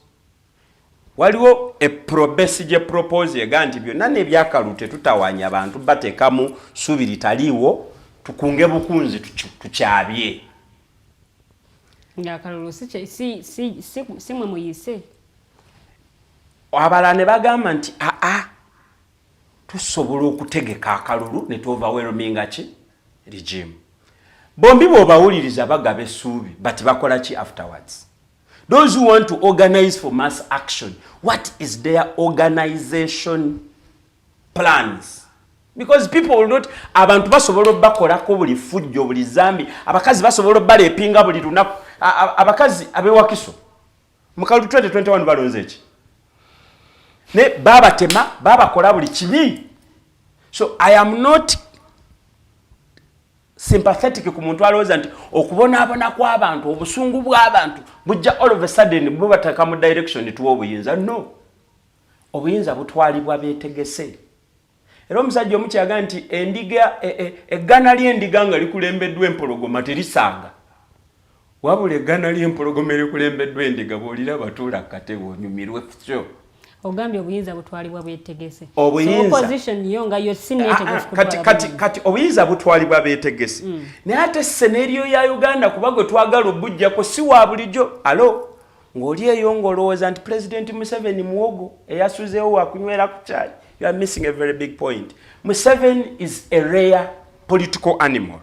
Waliwo e pro-Besigye proposal ega nti byonna n'ebyakalulu tetutawanya abantu, bateekamu ssuubi litaliiwo, tukunge bukunzi, tukyabye. Ng'akalulu si mwe muyise. Abalala ne bagamba nti aa, tusobola okutegeka akalulu ne tuoverwhelminga ki regime. Bombi bw'obawuliriza bagaba essuubi, but bakola ki afterwards? Those who want to organize for mass action, what is their organization plans? Because people will not, abantu basobola obakolako buli fujjo, buli zambi, abakazi basobola obalepinga buli lunaku. Abakazi abewakiso mukalulu 2021 balonze eki? Ne babatema, babakola buli kibi. So I am not sympathetic ku muntu alowooza nti okubonaabona kw'abantu, obusungu bw'abantu bujja all of a sudden bubateeka mu direction tuwa obuyinza. No, obuyinza butwalibwa beetegese. Era omusajja omu kyaga nti endiga eggana ly'endiga nga likulembeddwa empologoma terisanga, wabula eggana ly'empologoma erikulembeddwa endiga bw'oliraba tuula katebe onyumirwe syo. Ogambye obuyinza butwalibwa bwetegese. Obuyinza. So opposition yo nga yo si neetegefu kati, kutwala kati, buyinza. Kati obuyinza butwalibwa beetegese, naye ate scenario ya Uganda, kuba gwe twagala obujjako si wa bulijjo. Alo ng'oli eyo ng'olowooza nti President Museveni muwogo eyasuzeewo wakunywera ku kyayi, you are missing a very big point. Museveni is a rare political animal,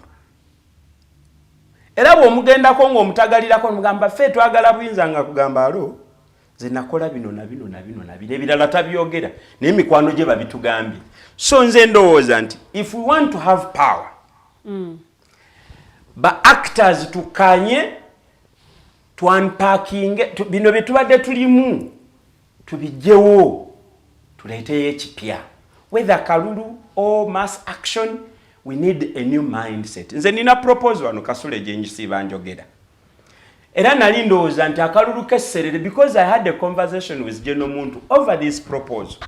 era bw'omugendako ng'omutagalirako nomugamba ffe twagala buyinza, nga kugamba alo nze nakola bino na bino na bino na bino, ebirala tabyogera, naye mikwano gye babitugambye. So nze ndowooza nti if we want to have power, ba actors tukanye, twanpakinge bino bye tubadde tulimu, tubijjewo, tuleeteyo ekipya. Whether kalulu or mass action, we need a new mindset. Nze nina proposal wano, Kasule, gyenjisiiba njogera, era nali ndowooza nti akalulu kesserere because I had a conversation with General Muntu over this proposal.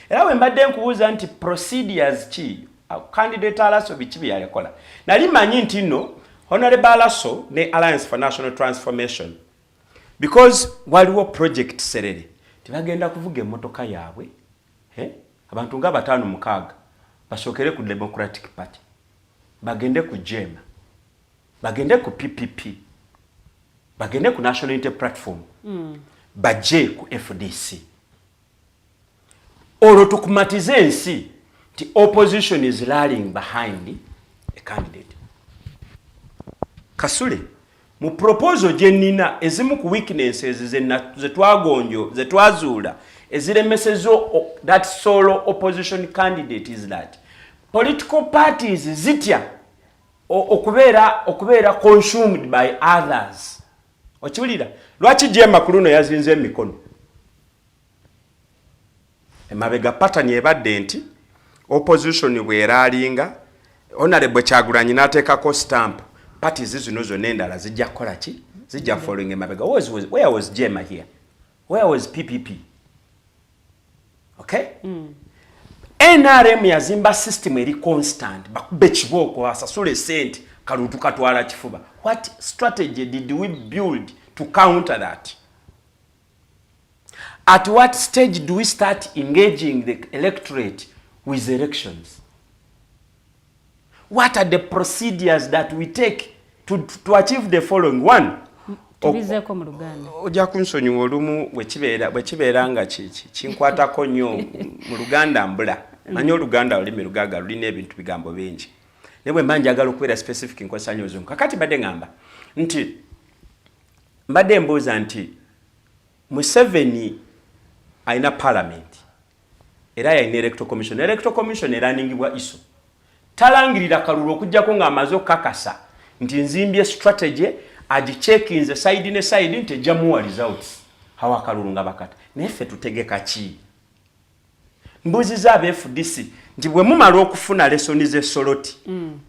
Era bwe mbadde nkubuuza nti procedures ki, candidate Alaso biki bye yalekola, nali manyi nti nno Honorable Alaso ne Alliance for National Transformation, because waliwo Project Serere, tibagenda kuvuga emmotoka yaabwe, eh? Abantu nga bataano mukaaga basookere ku Democratic Party, bagende ku JEEMA, bagende ku PPP, bagende ku National Unity Platform, bajje ku FDC, olwo tukumatize ensi nti opposition is rallying behind a candidate. Kasule, mu proposal gye nnina, ezimu ku weaknesses zetwagonjo zetwazuula eziremeseza that solo opposition candidate is that political parties zitya okubeera consumed by others. Okiwulira lwaki JEEMA ku luno yazinze emikono emabega? Pattern ebadde nti opposition bweralinga, Honorable Kyagulanyi n'ateekako stamp, parties zino zonna endala zijja kukola ki? Zijja following emabega. Where was JEEMA here? Where was PPP? Okay, NRM yazimba system eri constant, bakube kibooko, asasule sente, kalulu katwala kifuba. What strategy did we build to counter that? At what stage do we start engaging the electorate with elections? What are the procedures that we take to achieve the following? One, Tubizeeko mu Luganda. Ojja kunsonyiwa, olumu bwe kibeera nga kinkwatako nnyo mu Luganda mbula. Manyi Oluganda lulimi lugagga, lulina ebintu, bigambo bingi, naye bwe mba njagala okubeera specific nkozesa nnyo Oluzungu. Kakati mbadde ŋŋamba nti mbadde mbuuza nti Museveni alina parliament era yalina Electoral Commission. Electoral Commission eraningibwa ISO. Talangirira kalulu okugjako ng'amaze okukakasa nti nzimbye strategy, agicheckinze side ne side nti ejja muwa results. Hawa akalulu nga bakata. Naye ffe tutegeka ki? Mbuuziza aba FDC nti bwe mumala okufuna lesson z'e Soroti,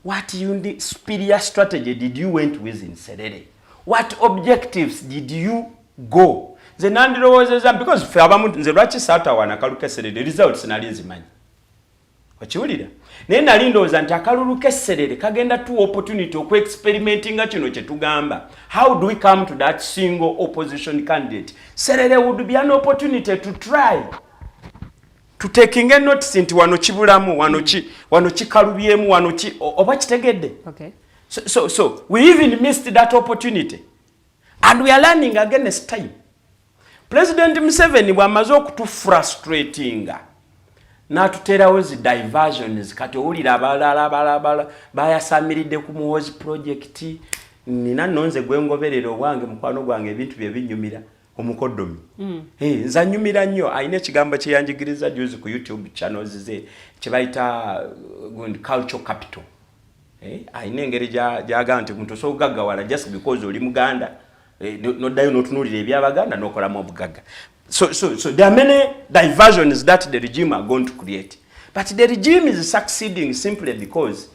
what superior strategy did you went with in Serere? What objectives did you go? Nze nandirowoozeza because ffe abamu, nze lwaki saatawaana akalulu k'e Serere? Results nali nzimanyi, okiwulira? Naye nali ndowooza nti akalulu k'e Serere kagenda tuwa opportunity okuexperimentinga kino kye tugamba: how do we come to that single opposition candidate? Serere would be an opportunity to try to taking a notice nti wano kibulamu, wano ki, wano kikalubyemu, wano ki, oba kitegedde? Okay. So we even missed that opportunity and we are learning against time. President Museveni bw'amaze okutufrustratinga n'atuteerawo zi diversions, kati owulira abalala abalala bayasamiridde ku Muhozi project. Nina nno nze gwengoberera obwange, mukwano gwange, ebintu bye binyumira, omukoddomi. Eh, nze anyumira nnyo. Alina ekigambo kyeyanjigiriza juzi ku YouTube channels ze kye bayita gundi cultural capital. Eh, alina engeri gyagamba nti muntu osobola okugaggawala just because oli Muganda, noddayo n'otunuulira ebyabaganda n'okolamu obugagga. So there are many diversions that the regime are going to create, but the regime is succeeding simply because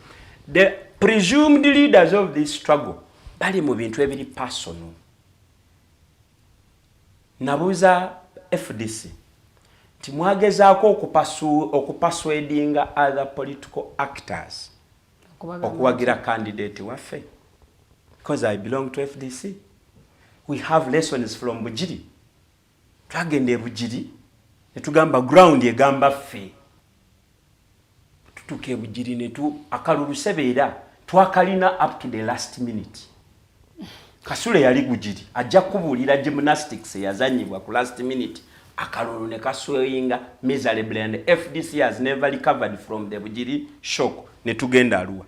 the presumed leaders of this struggle bali mu bintu ebiri personal. Nabuuza FDC nti mwagezaako okupersuadinga other political actors okuwagira candidate waffe? Because I belong to FDC, we have lessons from Bugiri. Twagenda e Bugiri netugamba ground egamba ffe. Tutuuka e Bugiri netu akalulu sebeera twakalina up to the last minute. Kasule yali Bugiri, ajja kubuulira gymnastics eyazanyibwa ku last minute, akalulu ne kasweyinga miserably, and FDC has never recovered from the Bugiri shock. Netugenda Arua,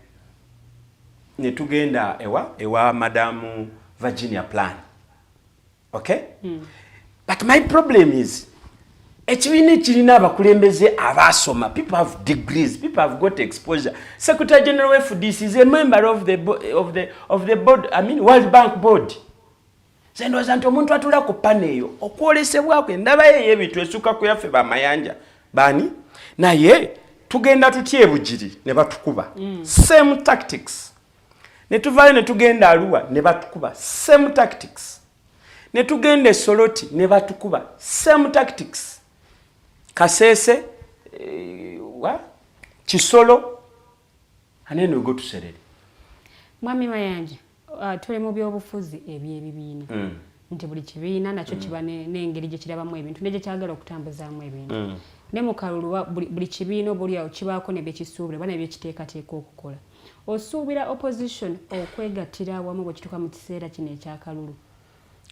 netugenda ewa Madamu Virginia Plan. Okay. But my problem is ekibiina ekirina abakulembeze abasoma. People have degrees, people have got exposure. Secretary General FDC is a member of the board, I mean World Bank board. Nze ndowooza nti omuntu atula ku panel eyo, okwolesebwako endabayo ey'ebintu esukka ku yaffe bamayanja baani. Naye tugenda tutya e Bugiri ne batukuba? Same tactics. Ne tuvaayo ne tugenda Aluwa ne batukuba, same tactics. Ne tugenda e Soroti ne batukuba, same tactics. Kasese, wa Kisolo, anene we go to Serere. Mwami Mayanja, tuli mu byobufuzi ebyebibiina, nti buli kibiina nakyo kiba n'engeri gye kirabamu ebintu ne gye kyagala okutambuzaamu ebintu. Ne mu kalulu buli kibiina oba oliawo kibaako ne byekisuubira oba ne byekiteekateeka okukola. Osuubira opposition okwegattira awamu bwe kituuka mu kiseera kino ekyakalulu?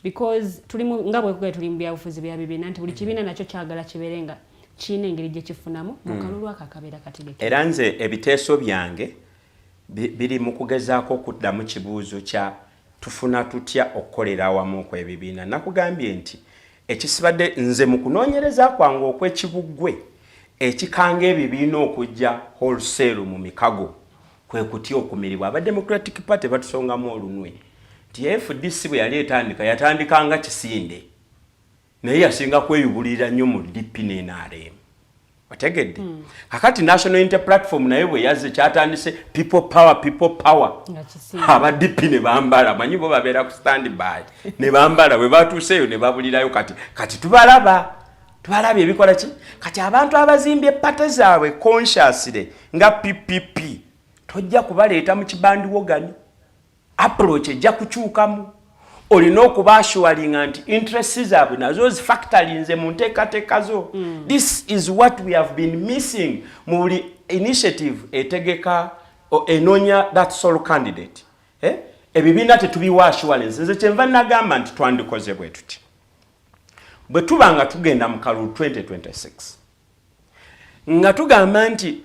Because tuli nga bwekugaye tuli mu byabufuzi bya bibiina, nti buli kibiina nakyo kyagala kibeere nga kirina engeri gye kifunamu mu kalulu ako akabeera kategeke. Era nze ebiteeso byange biri mu kugezaako okuddamu kibuuzo kya tufuna tutya okukolera awamu okw'ebibiina. Nakugambye nti ekisibadde nze mu kunoonyereza kwange okw'ekibuggwe ekikanga ebibiina okujja wholesale mu mikago kwe kutya okumiribwa. Aba Democratic Party batusongamu olunwe nti FDC bwe yali etandika yatandikanga kisinde, naye yasinga kweyubulira nnyo mu DP ne NRM, otegedde? Kakati National Unity Platform naye bwe yazze kyatandise people power, people power. Nga kisinga. Aba DP ne bambala, manyi bo babeera ku stand by, ne bambala. Bwe batuuseeyo ne babulirayo. Kati tubalaba ebikola ki. Kati abantu abazimbye party zaabwe consciously nga PPP tojja kubaleeta mu kibandwagon. Approach ejja kukyukamu. Olina okuba assuringa nti interest zaabwe nazo zifactorinze mu nteekateeka zo. This is what we have been missing mu buli initiative etegeka enoonya that sole candidate, eh? Ebibiina tetubiwa assurance. Nze kyenva nagamba nti twandikoze bwe tuti: bwe tuba nga tugenda mu kalulu 2026, nga tugamba nti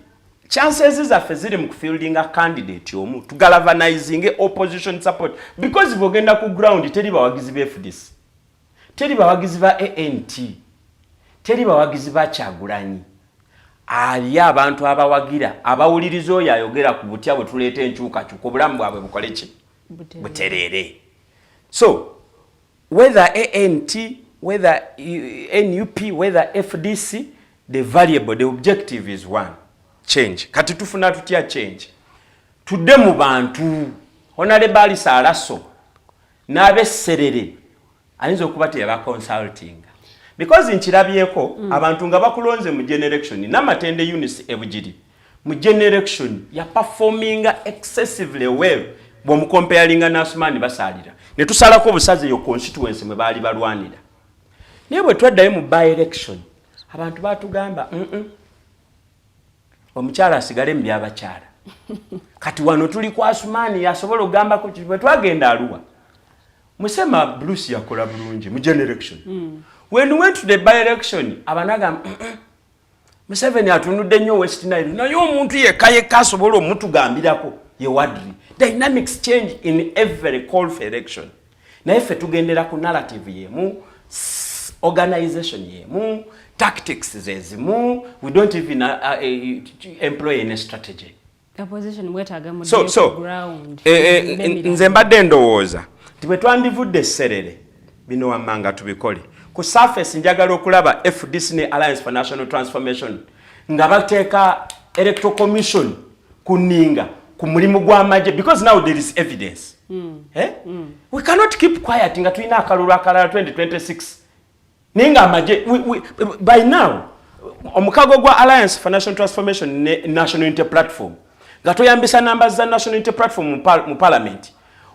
chances zaffe ziri mu kufieldinga candidate omu, tugalvanizinge opposition support, because bwogenda ku ground teri bawagizi ba FDC, teri bawagizi ba ANT, teri bawagizi ba Kyagulanyi. Ali abantu abawagira, abawuliriza oyo ayogera ku butya bwe tuleeta enkyukakyuka, obulamu bwabwe bukole ki? Butereere. So whether ANT, whether NUP, whether FDC, the variable, the objective is one: change. Kati tufuna tutya change? Tudde mu bantu. Honorable Alice Alaso n'abesserere ayinza okuba teyaba consulting, because nkirabyeko abantu nga bakulonze mu generation. Namatende Eunice Ebugiri mu generation ya performinga excessively well bw'omucomparinga n'Asumaani Basaalira, ne tusalako obusazi eyo constituency mwe baali balwanira. Naye bwe twaddayo mu by election, abantu batugamba, Omukyala asigale mu byabakyala." Kati wano tuli ku Asumaani, yasobola okugambako. Bwe twagenda Aluwa, Musema Bruce yakola bulungi mu generation. When we went to the by election, abanagamba, Museveni atunudde nnyo West Nile, naye omuntu yekka yekka asobola omutugambirako ye Wadri." Dynamics change in every call for election, naye ffe tugendera ku narrative yemu, organization yemu, tactics zezimu. We don't even employ any strategy. Opposition mwetaaga So ground. Nze mbadde ndowooza nti bwe twandivudde esserere, bino wammanga tubikole ku surface. Njagala okulaba FDC ne Alliance for National Transformation nga bateeka Electoral Commission ku nninga ku mulimu gw'amagye, because now there is evidence. Eh? We cannot keep quiet nga tulina akalulu akalala 2026, naye nga amagye by now omukago gwa Alliance for National Transformation ne National Unity Platform, nga toyambisa namba za National Unity Platform mu parliament,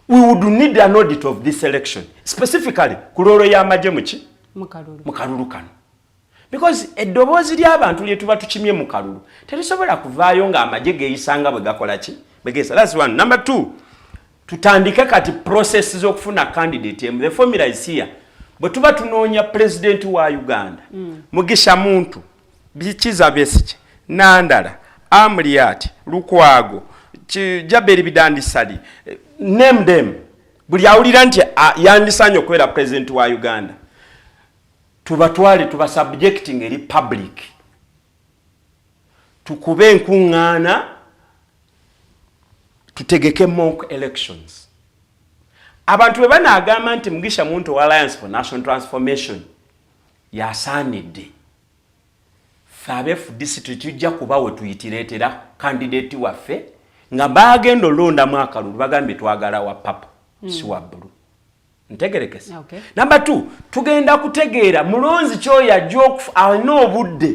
we would need an audit of this election, specifically ku role y'amagye muki? Mukalulu. Mu kalulu kano, because eddoboozi ly'abantu lye tuba tukimye mu kalulu terisobola kuvaayo ng'amagye geeyisanga bwe gakola ki, bwe geeyisa. That's one. Number two, tutandike kati process z'okufuna candidate emu. The formula is here. Bwe tuba tunoonya president wa Uganda, Mugisha Muntu, Kiza Besigye, Nandala, Amuriat, Lukwago, Jaberi Bidandisali, name them, buli awulira nti yandisanye okubeera president wa Uganda, tubatwale, tuba subjecting eri public, tukube enkuŋŋaana, tutegeke mock elections. Abantu bwe banaagamba nti Mugisha Muntu wa Alliance for National Transformation yasaanidde, ffe abe FDC tetujja kuba we tuyitireetera candidate waffe nga bagenda olondamu akalulu bagambye twagala wa purple, si wa blue. Ntegerekese? Okay. Number two, tugenda kutegeera mulonzi kyoyo ajja alina obudde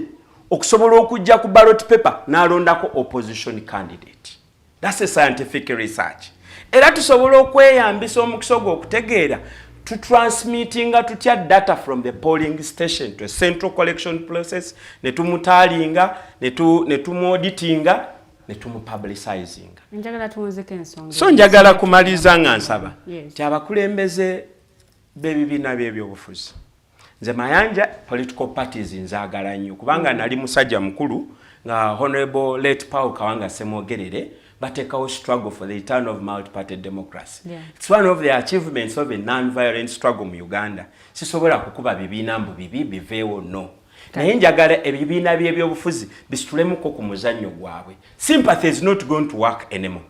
okusobola okujja ku ballot paper n'alondako opposition candidate. That's a scientific research. Era tusobola okweyambisa omukisa ogwo okutegeera tutransmittinga tutya data from the polling station to a central collection process, ne tumutallyinga, ne tumuauditinga, ne tumupublicizinga. Njagala tuwunzeko ensonga. So njagala kumaliza nga nsaba Yes. nti abakulembeze b'ebibiina by'ebyobufuzi, nze Mayanja, political parties nzaagala nnyo, kubanga nali musajja mukulu nga Honorable late Paul Kawanga Semwogerere bateekawo struggle for the return of multi-party democracy. It's one of the achievements of a non-violent struggle mu Uganda. Sisobola kukuba bibiina mbu bibi biveewo, no, naye njagala ebibiina by'ebyobufuzi bisitulemuko ku muzannyo gwabwe. Sympathy is not going to work anymore,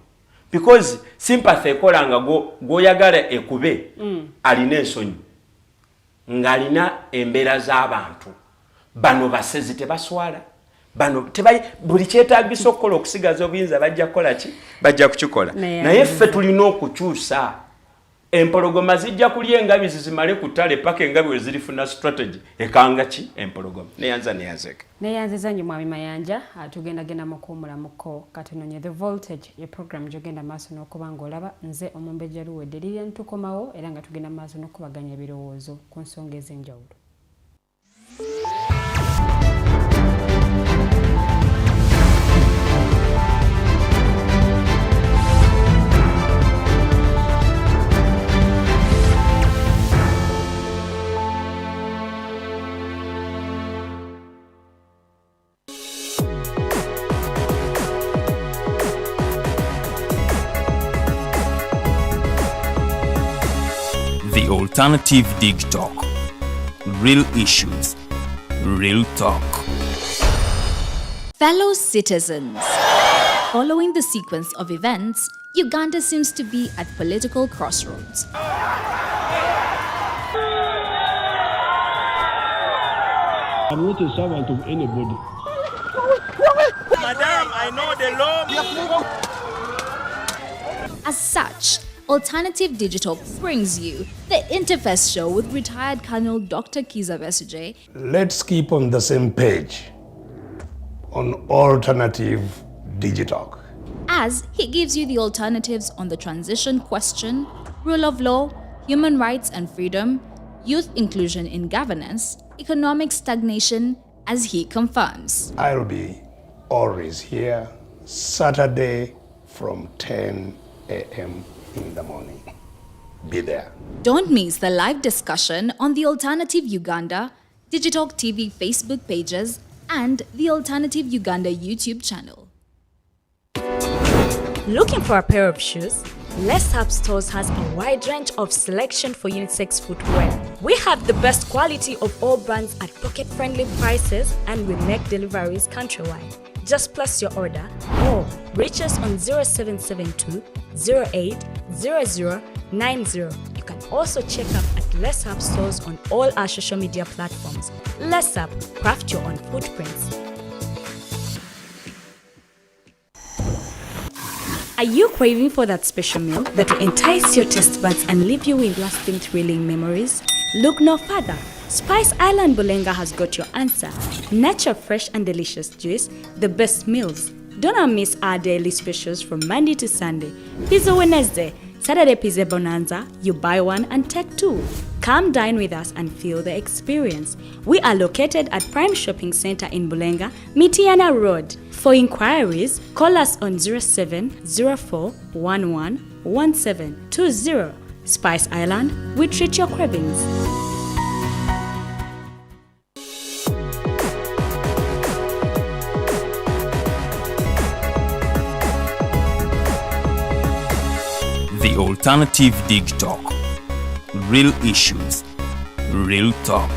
because sympathy ekola nga gw'oyagala ekube alina ensonyi, ng'alina embeera z'abantu. Bano basezi, tebaswala bano, buli kyetagisa okukola okusigaza obuyinza bajja kukola ki? Bajja kukikola. Naye ffe tulina okukyusa. Empologoma zijja kulya engabi zizimale ku ttale paka engabi we zirifuna strategy ekanga ki empologoma. Neyanza, neyanzeka. Neyanziza nnyo, Mwami Mayanja. Tugendagenda mu kuwumulamuko katono nnyo. The Voltage ye program gyogenda maaso n'okuba ng'olaba. Nze Omumbejja Luwedde Lilian. Tukomawo era nga tugenda maaso n'okubaganya ebirowoozo ku nsonga ez'enjawulo. The Alternative Dig Talk. Real issues, real talk. Fellow citizens, following the sequence of events, Uganda seems to be at political crossroads. I'm not a servant of anybody. Madam, I know the law. As such, Alternative Digital brings you the Interface Show with retired Colonel Dr. Kizza Besigye. Let's keep on the same page on Alternative Digitalk, as he gives you the alternatives on the transition question, rule of law, human rights and freedom, youth inclusion in governance, economic stagnation, as he confirms. I'll be always here Saturday from 10 a.m. in the morning. Be there. Don't miss the live discussion on the Alternative Uganda, Digitalk TV Facebook pages, and the Alternative Uganda YouTube channel. Looking for a pair of shoes? Less Up Stores has a wide range of selection for unisex footwear. We have the best quality of all brands at pocket-friendly prices, and we make deliveries countrywide. Just place your order or reach us on 0772 080090. You can also check up at Less Up Stores on all our social media platforms. Less Up, craft your own footprints. Are you craving for that special meal that will entice your taste buds and leave you with lasting thrilling memories? Look no further. Spice Island Bulenga has got your answer. Natural, fresh and delicious juice, the best meals. Don't miss our daily specials from Monday to Sunday. Pizza Wednesday, Saturday Pizza Bonanza, you buy one and take two. Come dine with us and feel the experience. We are located at Prime Shopping Center in Bulenga, Mitiana Road. For inquiries, call us on 0704111720. Spice Island, we treat your cravings. The Alternative Dig Talk. Real issues, real talk.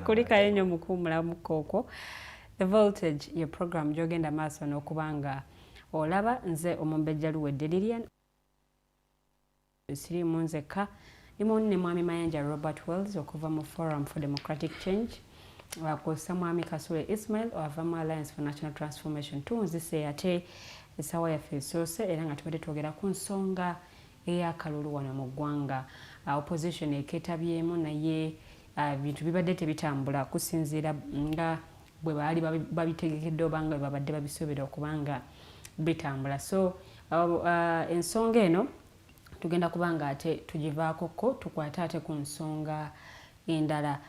Kulikayo nnyo mukuwumulamuko okwo. The Voltage ye program gy'ogenda maaso n'okuba nga olaba. Nze omumbejja Luwedde Lilian, siriimu nzekka, ndimu ne Mwami Mayanja Robert Wells okuva mu Forum for Democratic Change, kwossa Mwami Kasule Ismail ava mu Alliance for National Transformation. Tuwunzise ate essaawa yaffe esoose era nga tubadde twogera ku nsonga ey'akalulu wano mu ggwanga. Opposition ekeetabyemu, naye bintu bibadde tebitambula kusinziira nga bwe baali babitegekedde oba nga bwe babadde babisuubira okubanga bitambula. So ensonga eno tugenda kuba nga ate tugivaakoko, tukwate ate ku nsonga endala,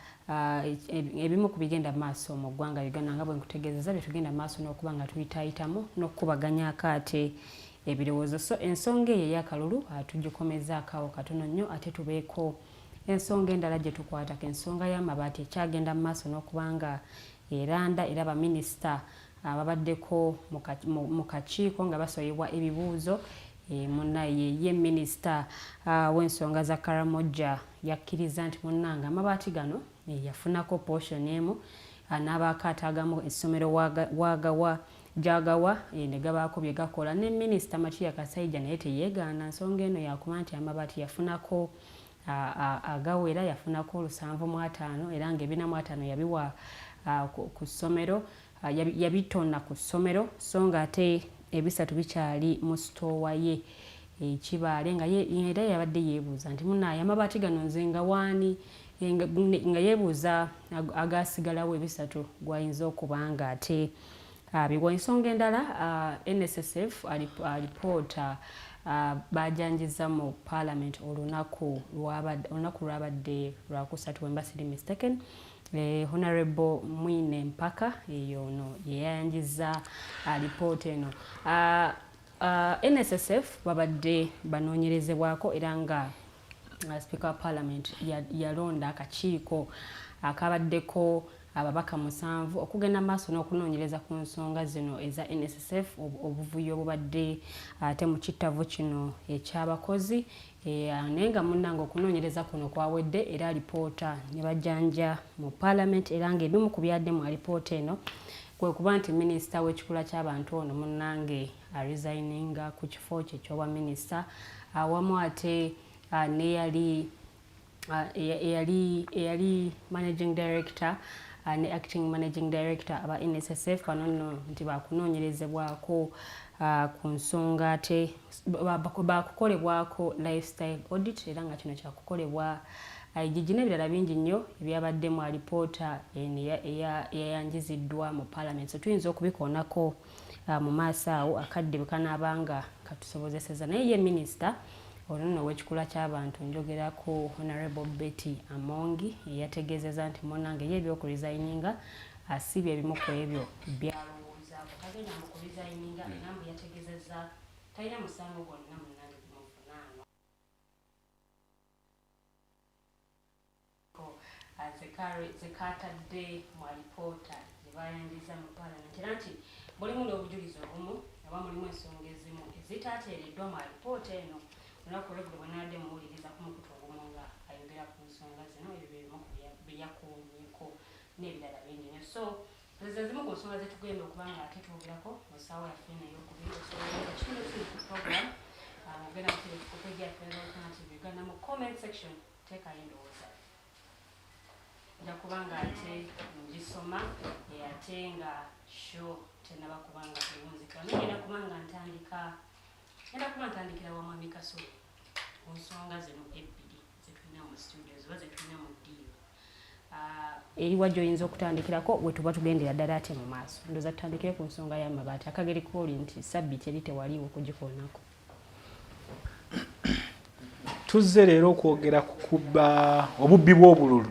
ebimu ku bigenda maaso mu ggwanga Uganda, nga bwe nkutegeezeza bye tugenda maaso n'okuba nga tuyitaayitamu n'okukubaganyako ate ebirowoozo. So ensonga eyo ey'akalulu tugikomezaako awo katono nnyo, ate tubeeko ensonga endala gye tukwatako, ensonga y'amabaati ekyagenda mu maaso n'okuba nga eranda, era baminisita ababaddeko mu kakiiko nga basoyebwa ebibuuzo. Munnaye ye minisita w'ensonga za Karamoja yakkiriza nti munnange amabaati gano yafunako portion emu, n'abaako ataagamu essomero wagawa gyagawa ne gabaako bye gakola. Ne minisita Matia Kasaija naye teyeegaana nsonga eno yakuba nti amabaati yafunako agawera, yafunako 75, era nga 45 yabiwa ku ssomero, yabitona ku ssomero, so nga ate 3 bikyali mu sitoowa ye Ekibaale. Nga era yabadde yeebuuza nti munaaye amabaati gano nze nga waani, nga yeebuuza agasigalawo 3 gwayinza okuba nga ate abiwa. Ensonga endala, NSSF alipoota bajanjiza mu parliament olunaku lwabadde lwakusatu, wemba siri mistaken. Honorable Mwine Mpaka eyo ono yeyayanjiza alipoota eno. NSSF babadde banoonyerezebwako era nga Speaker wa Parliament yalonda akakiiko akabaddeko ababaka 7 okugenda maaso n'okunoonyereza ku nsonga zino eza NSSF, obuvuyo obubadde ate mu kittavu kino ekyabakozi. Naye nga munnange okunoonyereza kuno kwawedde era alipoota ne bajjanja mu Parliament, era ng'ebimu ku byadde mu alipoota eno kwe kuba nti minisita w'ekikula ky'abantu ono munnange aresigninga ku kifo kye eky'obwa minisita, awamu ate neyali eyali managing director ne acting managing director aba NSSF bano nno nti bakunoonyerezebwako ku nsonga ate bakukolebwako lifestyle audit, era nga kino kyakukolebwa IGG n'ebirala bingi nnyo ebyabadde mu alipoota eno eyayanjiziddwa mu Parliament. So tuyinza okubikoonako mu maaso awo akadde bwe kanaabanga katusobozeseza. Naye ye minisita ono nno ow'ekikula ky'abantu, njogerako Honorable Betty Amongi, eyategeezezza nti munnange ye ebyokuresigninga asibye ebimu ku ebyo byalowoozaako, tagenda mu kuresigninga, era mbu yategeezezza talina musango gwonna munnange gumuvunaanwa zekatadde mu alipoota gye bayanjiza mu Parliament, era nti mulimu n'obujulizi obumu oba mulimu ensonga ezimu ezitaateereddwa mu alipoota eno. Olunaku olweggulo bwe nabadde muwuliriza ku mukutu ogumu nga ayogera ku nsonga zino, ebyo bye bimu ku bye yakoonyeko n'ebirala bingi nnyo. So ezo zimu ku nsonga zetugenda okuba nga ate twogerako mu ssaawa yaffe eno eyokubiri. Osobola ekitundu kiri ku program, ogenda ku page yaffe Alternative Uganda, mu comment section teekayo endowooza, nja kubanga ate ngisoma ate nga show tenaba kubanga ewunzika. Naye ngenda kubanga ntandika, ngenda kuba ntandikira wa Mwami Kasule ku nsonga zino ebbiri zetulina mu studio oba zetulina mu ddiiro. Eriwa gy'oyinza okutandikirako we tuba tugendera ddala ate mu maaso? Ndowooza tutandikire ku nsonga y'amabaati, akageri kooli nti sabbiiti eri tewaliiwo kugikoonako. Tuzze leero okwogera ku kubba, obubbi bw'obululu,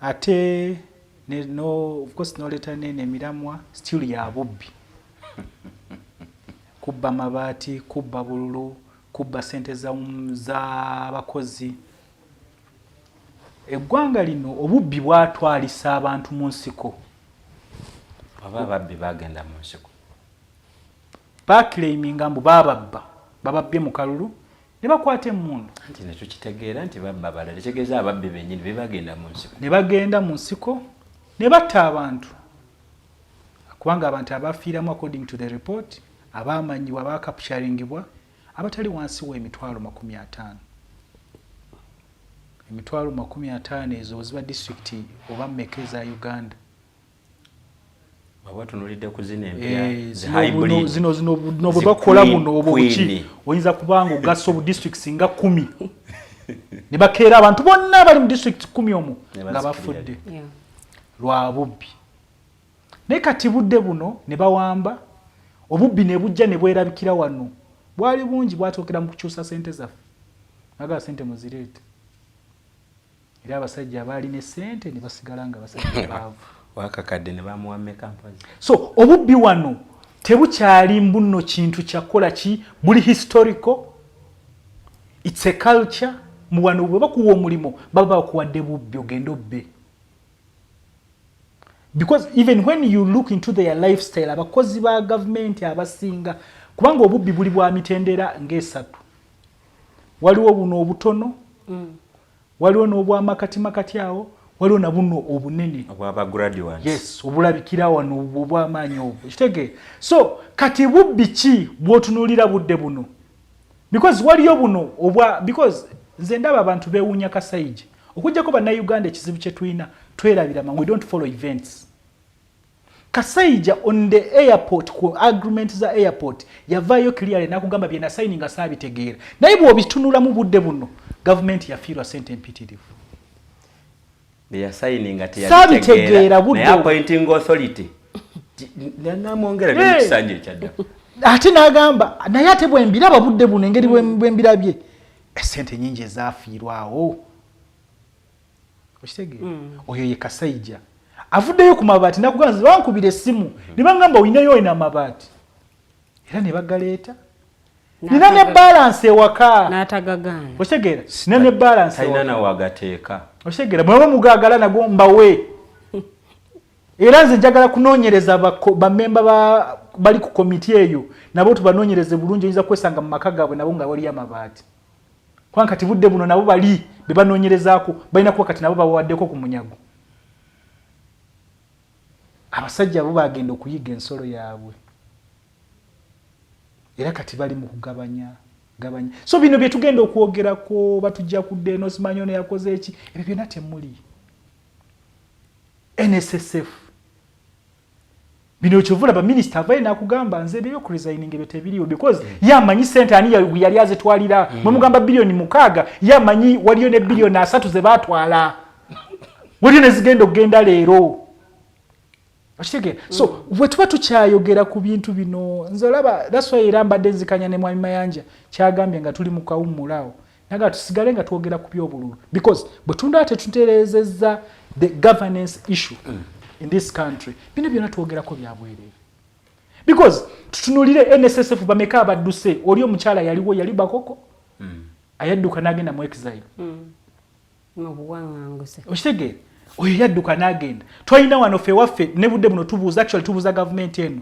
ate no, of course noleeta nene emiramwa still ya bubbi, kubba mabaati, kubba bululu, kubba sente z'abakozi. Eggwanga lino obubbi bwatwalisa abantu mu nsiko. Oba ababbi bagenda mu nsiko? Baclaiminga mbu bababba, bababbye mu kalulu ne bakwata emmundu. Anti netukitegeera nti babba balala, kitegeeza ababbi bennyini bebagenda mu nsiko. Ne bagenda mu nsiko ne batta abantu, kubanga abantu abafiiramu, according to the report, abamanyibwa, abacapturingibwa, abatali wansi w'emitwalo 50. 50,000 ezo ziba disitulikiti oba mmeka eza Uganda? Baba otunulidde ku zino empya, Eh, zi zino hybrid, zino bwe zi bakola queen, buno obwo buki, queen. oyinza kubanga ogassa obudistricts nga 10 ne bakeera abantu bonna abali mu district 10 omwo Ne nga bazikirira. bafudde lwa bubbi. Naye kati budde buno ne bawamba, obubbi ne bujja ne bwerabikira wano, bwali bungi, bwatuukira mu kukyusa sente zaffe. Agala sente muzireete, era abasajja abaalina esente ne basigala nga basajja baavu. Wakakadde ne bamuwa mmeka mpozi? So obubbi wano tebukyali mbuno kintu kyakola ki, buli historical, it's a culture. Mu wano bwe bakuwa omulimu baba bakuwadde bubbi, ogende obbe, because even when you look into their lifestyle, abakozi ba gavumenti abasinga, kubanga obubbi buli bwa mitendera ng'esatu, waliwo buno obutono, waliwo n'obwamakati makati awo, waliwo na buno obunene obwaba graduates. Yes, obulabikira wano obw'amaanyi obwo, kitegeera? So kati bubbi ki bw'otunuulira budde buno? Because waliyo buno obwa, because nze ndaba abantu beewuunya Kasaija, okugjako Bannayuganda ekizibu kye tulina, twerabira mangu, we don't follow events. Kasaija on the airport, ku agreement za airport, yavaayo clearly nakugamba bye nasayininga saabitegeera. Naye bw'obitunulamu budde buno, gavumenti yafiirwa sente empitirivu. Beyasayininga. Saabitegeera budde naye appointing authority namwongera Hey! nemukisanja ekyaddako. Ate n'agamba, naye ate bwembiraba budde buno, engeri bwembirabye, esente nyingi ezafiirwawo. Okitegeera? Oyo ye Kasaija avuddeyo ku mabaati nakugamba nze bankubira essimu ne bangamba olinayo olina amabaati era ne bagaleeta. Nina ne balance ewaka. N'atagagaana. Okitegeera? Nina ne balance Talina ewaka. nawagateeka. Okitegeera? Bweba mugaagala nago mbawe. Era nze njagala kunoonyereza bamemba bali ku komiti eyo nabo tubanoonyereze bulungi, oyinza kwesanga mu maka gaabwe nabo nga waliyo amabaati. Kubanga kati budde buno nabo bali be banoonyerezaako balina kuba kati nabo babawaddeko ku munyago. Abasajja bo bagenda okuyiga ensolo yaabwe. Era kati bali mu kugabanya gabanya. So bino bye tugenda okwogerako batujja kudda eno simanyi ono yakoze eki, ebyo byonna temuli. NSSF bino kyova olaba minisita avayo n'akugamba nze ebyo okuresigninga ebyo tebiriiwo because ye amanyi sente ani yali azitwalira. Mwe mugamba 6 biliyoni, ye amanyi waliyo ne 30 biliyoni ze baatwala, waliyo ne zigenda okugenda leero. Okitegeera? So bwe tuba tukyayogera ku bintu bino, nze olaba that's why era mbadde nzikanya ne Mwami Mayanja kyagambye nga tuli mu kawummula awo, naga tusigale nga twogera ku byobululu because bwe tunda tetutereezezza the governance issue in this country, bino byonna twogerako bya bwereere. Because tutunulire NSSF, bameka abadduse? Oli omukyala yaliwo, yali Bakoko, ayadduka n'agenda mu exile. Mu buwaŋŋanguse. Okitegeera? Oyo yadduka n'agenda. Twalina wano ffe waffe ne budde buno tubuuza, actually tubuuza gavumenti eno,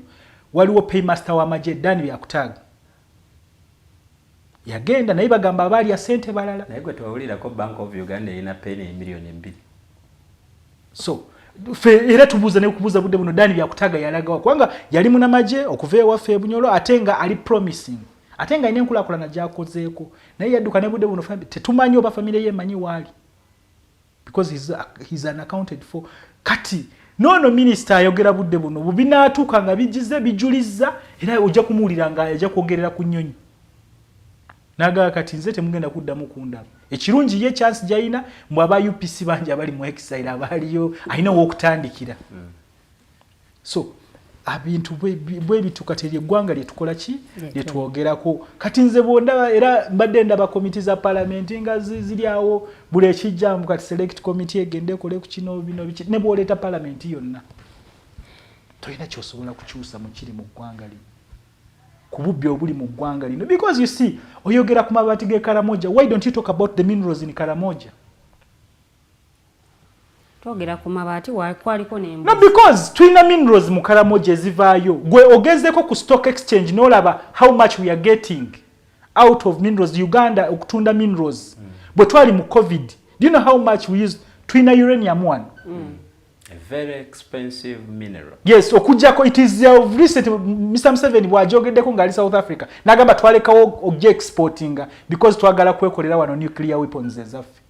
waliwo paymaster w'amagye Dan Byakutaaga yagenda, naye bagamba abaalya sente balala. Naye gwe tewawulirako Bank of Uganda erina peni 2 miliyoni. So fe era tubuuza nekubuuza budde buno, Dan Byakutaaga yalagawa? Kubanga yali munamagye okuva ewaffe ebunyolo, ate nga ali promising, ate nga alina enkulaakulana gyakozeeko, naye yadduka ne budde buno tetumanyi oba famire ye emanyi waali because he's unaccounted for. Kati noono minisita ayogera budde buno bubinaatuuka nga bigize bijulizza, era ojja kumuwulira nga ajja kwogerera ku nnyonyi nagamba kati nze temugenda kuddamu kundaba. Ekirungi ye chance gyalina mbw aba UPC bangi abali mu exile abaaliyo, alina wokutandikira. So abintu bwe bityo. Kati eryo eggwanga lyetukola ki lyetwogerako kati nze bwondaba era mbadde ndaba komiti za palamenti nga ziri awo buli ekijja mbu kati select committee egende ekole ku kino bino biki. Ne bw'oleeta palamenti yonna tolina kyosobola kukyusa mu kiri mu ggwanga lino, ku bubbi obuli mu ggwanga lino, because you see, oyogera ku mabaati g'e Karamoja, why don't you talk about the minerals in Karamoja? Twogera ku mabaati, kwaliko n'embuzi. No, because tulina minerals mu Karamoja ezivaayo. Gwe ogezeko ku stock exchange n'olaba how much we are getting out of minerals. Uganda okutunda minerals, bwe twali mu COVID, do you know how much we used? Tulina uranium one. A very expensive mineral. Yes, okujjako it is of recent Mr Museveni bw'ajogeddeko ng'ali South Africa n'agamba twalekawo okujja exportinga because twagala kwekolera wano nuclear weapons ezaffe.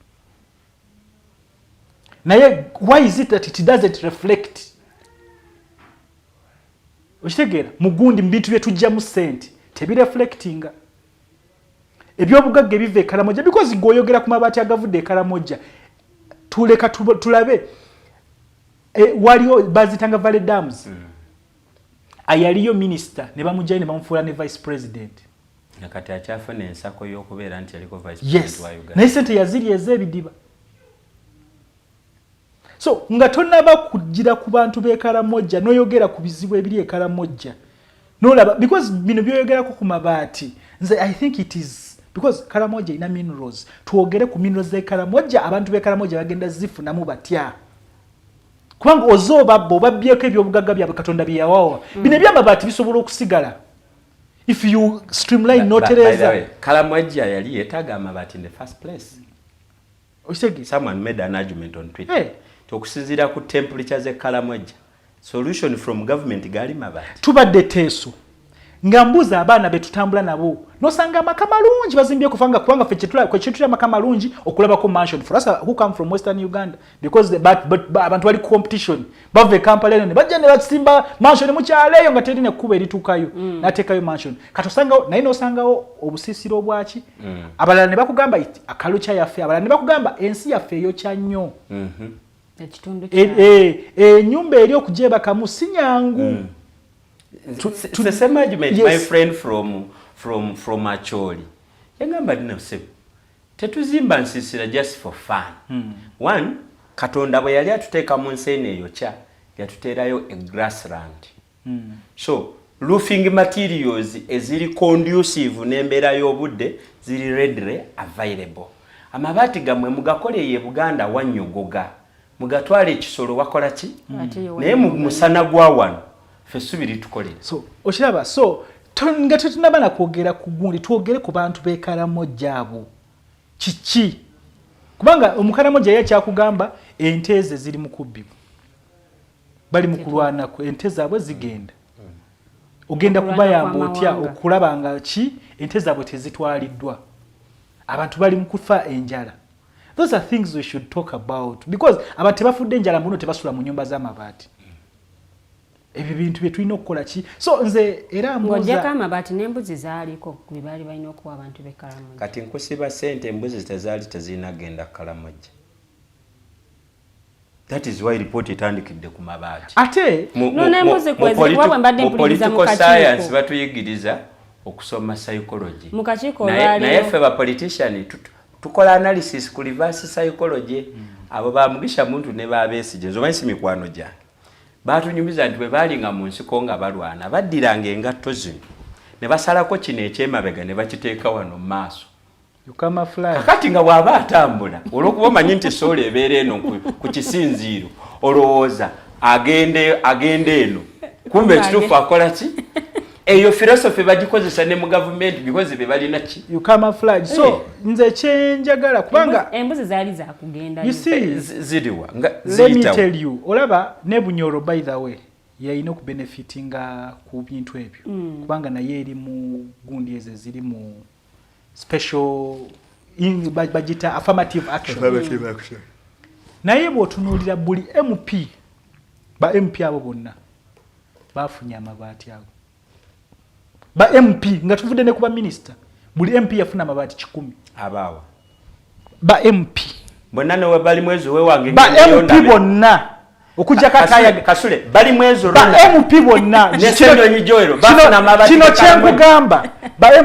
Naye why is it that it doesn't reflect, okitegeera, mugundi mu bintu bye tujjamu sente tebireflectinga ebyobugagga ebiva e Karamoja? Because gwe oyogera ku mabaati agavudde e Karamoja, tuleka tulabe waliwo bazitanga valley dams. Ayaliyo minisita ne bamugjayo ne bamufuula ne vice president. Nakati akyafuna ensako y'okubeera nti yaliko vice president wa Uganda. Naye sente yaziri ez'ebidiba. So nga tonaba kugira ku bantu b'e Karamoja n'oyogera ku bizibu ebiri e Karamoja nolaba, because bino byoyogerako ku mabaati, nze I think it is because Karamoja erina minerals. Twogere ku minerals z'e Karamoja, abantu b'e Karamoja bagenda zifunamu batya? Kubanga oze obabba, obabbyeko ebyobugagga byabwe Katonda bye yawawa. Bino ebyamabaati bisobola okusigala if you streamline notereza. Karamoja yali yeetaaga amabaati in the first place? Okitegeera? Someone made an argument on Twitter Hey. nti okusinziira ku temperature z'e Karamoja, solution from government gaali mabaati. Tubadde teeso nga mbuuza abaana be tutambula nabo, nosanga amaka malungi bazimbye kufanga, kubanga ffe kwe kituli amaka malungi okulabako mansion for us who come from Western Uganda, because but abantu bali competition, bava e Kampala eno ne bajja ne basimba mansion mu kyalo eyo nga terina ekkubo erituukayo, n'ateekayo mansion. Kati osangawo, naye n'osangawo obusiisira obwaki, abalala ne bakugamba akaluca yaffe, abalala ne bakugamba ensi yaffe eyokya nnyo. Ekitundu Ennyumba eri okugyebakamu si nyangu. It's the same argument. My friend from Acholi yagamba, dino sebo, tetuzimba nsiisira just for fun. One Katonda bwe yali atuteeka mu nsi eno eyokya, yatuteerayo e grassland. So roofing materials eziri conducive n'embeera y'obudde ziri readily available. Amabaati gammwe mugakole eyo e Buganda wannyogoga, mugatwale ekisolo wakola ki, naye mu musana gwa wano ffe essubi litukolera. So okiraba, so nga tetunaba na kwogera ku gundi, twogere ku bantu b'e Karamoja abo kiki, kubanga Omukaramoja ye kyakugamba ente ze ziri mu kubbibwa, bali mu kulwana, ente zaabwe zigenda. Ogenda kubayamba otya okulaba nga ki ente zaabwe tezitwaliddwa, abantu bali mu kufa enjala? Those are things we should talk about, because abantu tebafudde enjala mbuno tebasula mu nyumba z'amabaati. Ebyo bintu bye tulina okukola ki. So nze era mbuuza, amabaati n'embuzi zaaliko ku bye baali balina okuwa abantu b'e Karamoja. Kati nkusiba ssente, embuzi tezaali tezirina genda Karamoja. That is why report etandikidde ku mabaati. Ate n'embuzi kweziri mbadde mpuliriza mu kakiiko. Science batuyigiriza okusoma psychology. Mu kakiiko. Naye ffe ba politician tukola analysis ku reverse psychology. Abo ba Mugisha Muntu ne ba Besigye, nze omanyi si mikwano gyange, batunyumiza nti bwe baalinga mu nsiko nga balwana, baddiranga engatto zino ne basalako kino ekyemabega ne bakiteeka wano mu maaso. Kakati nga bw'aba atambula, olw'okuba omanyi nti soola ebeera eno ku kisinziiro, olowooza agenda eno, kumbe ekituufu akola ki? Eyo philosophy bagikozesa ne mu gavumenti because be balina ki. So nze kyenjagala kubanga embuzi zaali zakugenda. Ziriwa? Let me tell you, olaba ne Bunyoro, by the way, yalina okubenefitinga ku bintu ebyo, kubanga naye eri mu gundi ezo eziri mu special bagita affirmative action. Affirmative action. Naye bw'otunuulira buli MP, ba MP abo bonna bafunye amabaati ago. Ba MP, nga tuvudde ne ku ba minisita, buli MP yafuna amabaati 100. Abaawa? Ba MP. Bonna newe bali mwezi wewange. Ba MP bonna okujjako Kasule bali mwezo. Ba MP bonna. Ne Ssenyonyi Joel bafuna amabaati. Kino kyenkugamba,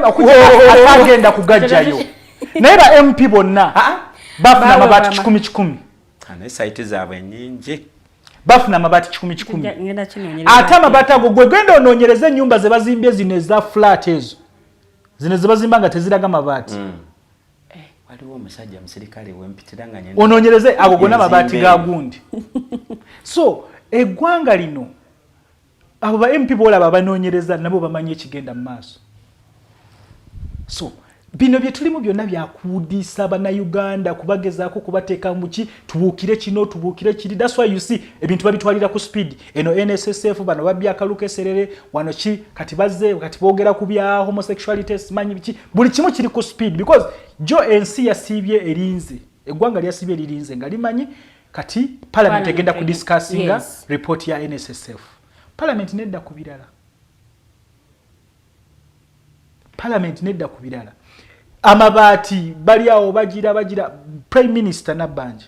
okujjako atagenda kugajjayo, naye ba MP bonna bafuna amabaati kikumi kikumi. Naye site zaabwe nyingi. Bafuna amabaati kikumi kikumi. Ate amabaati ago, gwe genda onoonyereza ennyumba ze bazimbye zino eza flat, ezo zino ze bazimba nga teziraga mabaati. Waliwo omusajja musirikale wempitira nga onoonyereze ago gonna amabaati ga gundi. So eggwanga lino, abo ba MP boolaba abanoonyereza nabo bamanyi ekigenda mu maaso. So bino bye tulimu byonna byakuwudiisa Bannayuganda, kubagezaako kubateeka muki, tubuukire kino, tubuukire kiri. That's why you see ebintu babitwalira ku speed. Eno NSSF, bano babbye akalukeserere wano ki, kati bazze kati boogera ku bya homosexuality, simanyi biki, buli kimu kiri ku speed, because jo ensi yasiibye erinze, eggwanga lyasiibye lirinze nga limanyi kati parliament egenda kudiscussinga report ya NSSF. Parliament nedda ku birala, parliament nedda ku birala. Amabaati bali awo bagira bagira. Prime Minister Nabbanja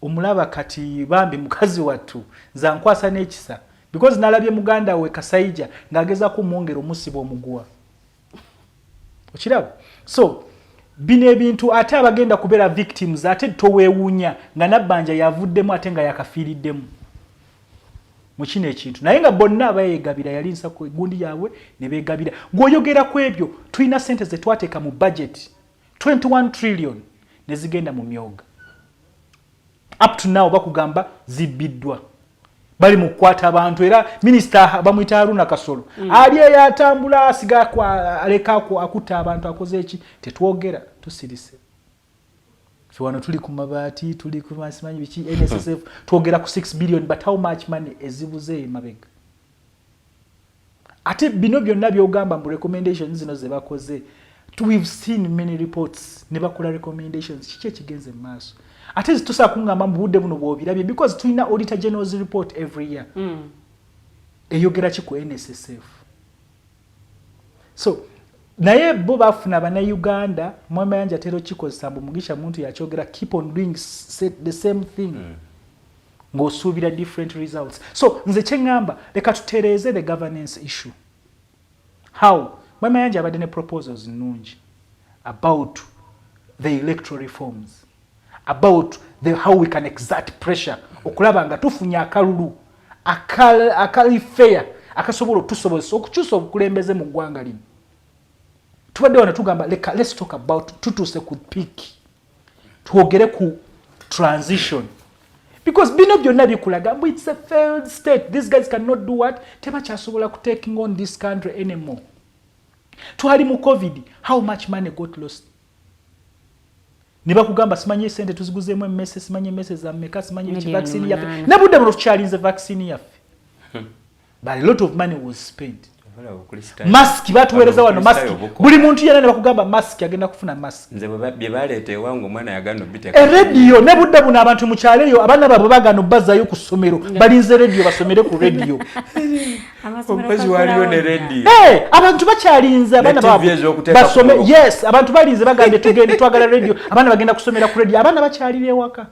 omulaba kati, bambi mukazi wattu, nze ankwasa n'ekisa, because nalabye muganda we Kasaija ng'agezaako omwongera omusiba omuguwa, okiraba? So bino ebintu, ate abagenda kubeera victims, ate toweewuunya nga Nabbanja yavuddemu ate nga yakafiiriddemu mu kino ekintu, naye nga bonna beegabira, yali nsako egundi yaabwe ne beegabira. Gw'oyogera ku ebyo, tulina sente ze twateeka mu budget 21 trillion ne zigenda mu myoga. Up to now bakugamba zibbiddwa, bali mu kukwata abantu, era minisita bamuyita Haruna Kasolo ali eyo atambula, asiga alekako akutta abantu, akoze eki, tetwogera, tusirise. Fe wano tuli ku mabaati, tuli ku simanyi biki, NSSF, twogera ku 6 billion, but how much money ezibuze emabega? Ate bino byonna byogamba mbu recommendations zino ze bakoze, we've seen many reports ne bakola recommendations. Kiki ekigenze mu maaso? Ate zitusa kuŋŋamba mu budde buno bw'obirabye, because tulina Auditor General's report every year. Eyogera ki ku NSSF? So naye bo bafuna Bannayuganda. Mwami Mayanja atera okikozesa mbu Mugisha Muntu yakyogera, keep on doing the same thing ng'osuubira different results. So nze kyeŋŋamba, leka tutereeze the governance issue. How? Mwami Mayanja abadde ne proposals nnungi about the electoral reforms, about How we can exert pressure okulaba nga tufunye akalulu akali fair, akasobola otusobozesa okukyusa obukulembeze mu ggwanga lino. Tubadde wano tugamba, leka, let's talk about, tutuuse ku peak, twogere ku transition, because bino byonna bikulaga mbu it's a failed state. These guys cannot do what, tebakyasobola ku taking on this country anymore. Twali mu COVID, how much money got lost? Ne bakugamba, simanyi esente tuziguzeemu emmese, simanyi emmese za mmeka, simanyi biki, vaccine yaffe, ne budde buno tukyalinze vaccine yaffe, but a lot of money was spent. Mask batuweereza wano, mask buli muntu yenna ne bakugamba mask agenda kufuna mask. Nze bye baleeta ewange, omwana yagana obiteeka. Erediyo ne budde buno abantu mu kyalo eyo, abaana baabwe bagana obbazaayo ku ssomero, balinze rediyo, basomere ku rediyo. Omukozi waliyo ne rediyo. Abantu bakyalinze abaana baabwe basome. Yes, abantu balinze, bagambye tugende, twagala rediyo, abaana bagenda kusomera ku rediyo, abaana bakyalira ewaka.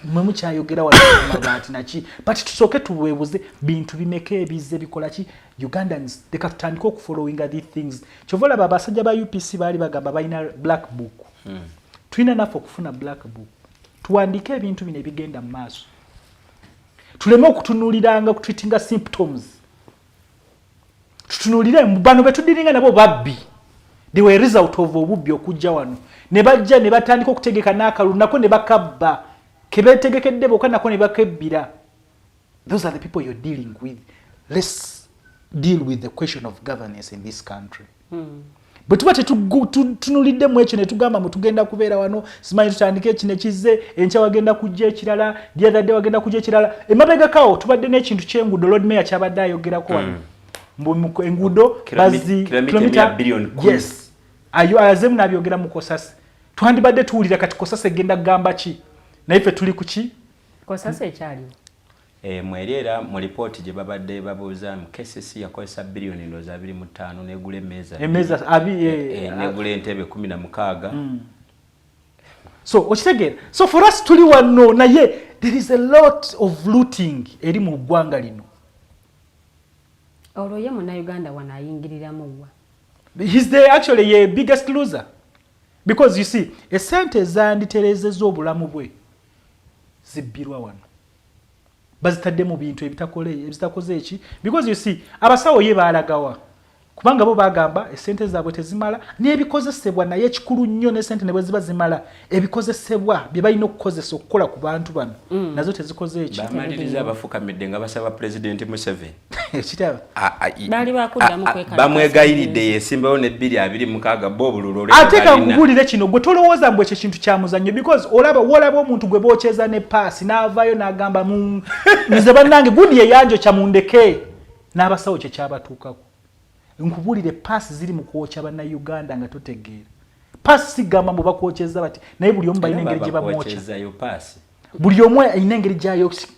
Mwe mukyayogera wamabaati naki, but tusooke tuweebuze bintu bimeka ebizze bikola ki. Ugandans, leka tutandike okufollowinga the things. Kyova olaba abasajja ba UPC baali bagamba balina black book. Tulina naffe okufuna black book, tuwandiike ebintu bino ebigenda mu maaso, tuleme okutunuuliranga kutreatinga symptoms. Tutunuulire bano betudiringa nabo babbi. They were result of obubbi okujja wano, ne bajja ne batandika okutegeka n'akalulu nako ne bakabba, kebetegekedde bokka nako ne bakebbira. Those are the people you're dealing with. Let's deal with the question of governance in this country. Bwe tuba tetunuliddemu ekyo ne tugamba mbu tugenda kubeera wano, simanyi tutandike ekino ekizze enkya, wagenda kujja ekirala, the other day wagenda kujja ekirala. Emabegakawo tubadde n'ekintu ky'enguudo, Lord Mayor kyabadde ayogerako wano, mbu enguudo bazi yes, ayo azemu n'abyogera mu COSASE. Twandibadde tuwulira kati COSASE egenda kugamba ki, naye ffe tuli ku ki? COSASE ekyaliwo. Mweri era mu lipooti gye babadde babuuza mu KCC, yakozesa biliyoni ndowooza 25 negula emmeeza, emmeeza negula entebe 16. So okitegeera, so for us tuli wano, naye there is a lot of looting eri mu ggwanga lino. Olwo ye Munnayuganda wano ayingiriramu wa? He's the actually ye biggest loser, because you see, esente ezanditerezeza obulamu bwe zibbirwa wano, bazitadde mu bintu ebitakoze eki, because you see, abasawo ye baalagawa? Kubanga bo bagamba esente zaabwe tezimala n'ebikozesebwa. Naye ekikulu nnyo, n'esente ne bwe ziba zimala, ebikozesebwa bye balina okukozesa okukola ku bantu bano nazo tezikoze eki. Bamaliriza abafukamidde nga basaba Pulezidenti Museveni. Kitaba. Baali bakuddamu kwekalakaasa. Bamwegayiridde yesimbawo ne 2026, bo obululu Ate kankubuulire kino, gwe tolowooza mbu ekyo kintu kya muzannyo, because olaba wolaba omuntu gwe bookyeza ne paasi n'avaayo n'agamba, "Nze bannange gundi yeyanjokya, mundeke." N'abasawo kye kyabatuukako. Nkubuulire, paasi ziri mu kwokya Bannayuganda nga totegeera. Paasi sigamba mbu bakwokyeza bati, naye buli omu balina engeri gye bamwokya. Bakwokezayo paasi. Buli omu alina engeri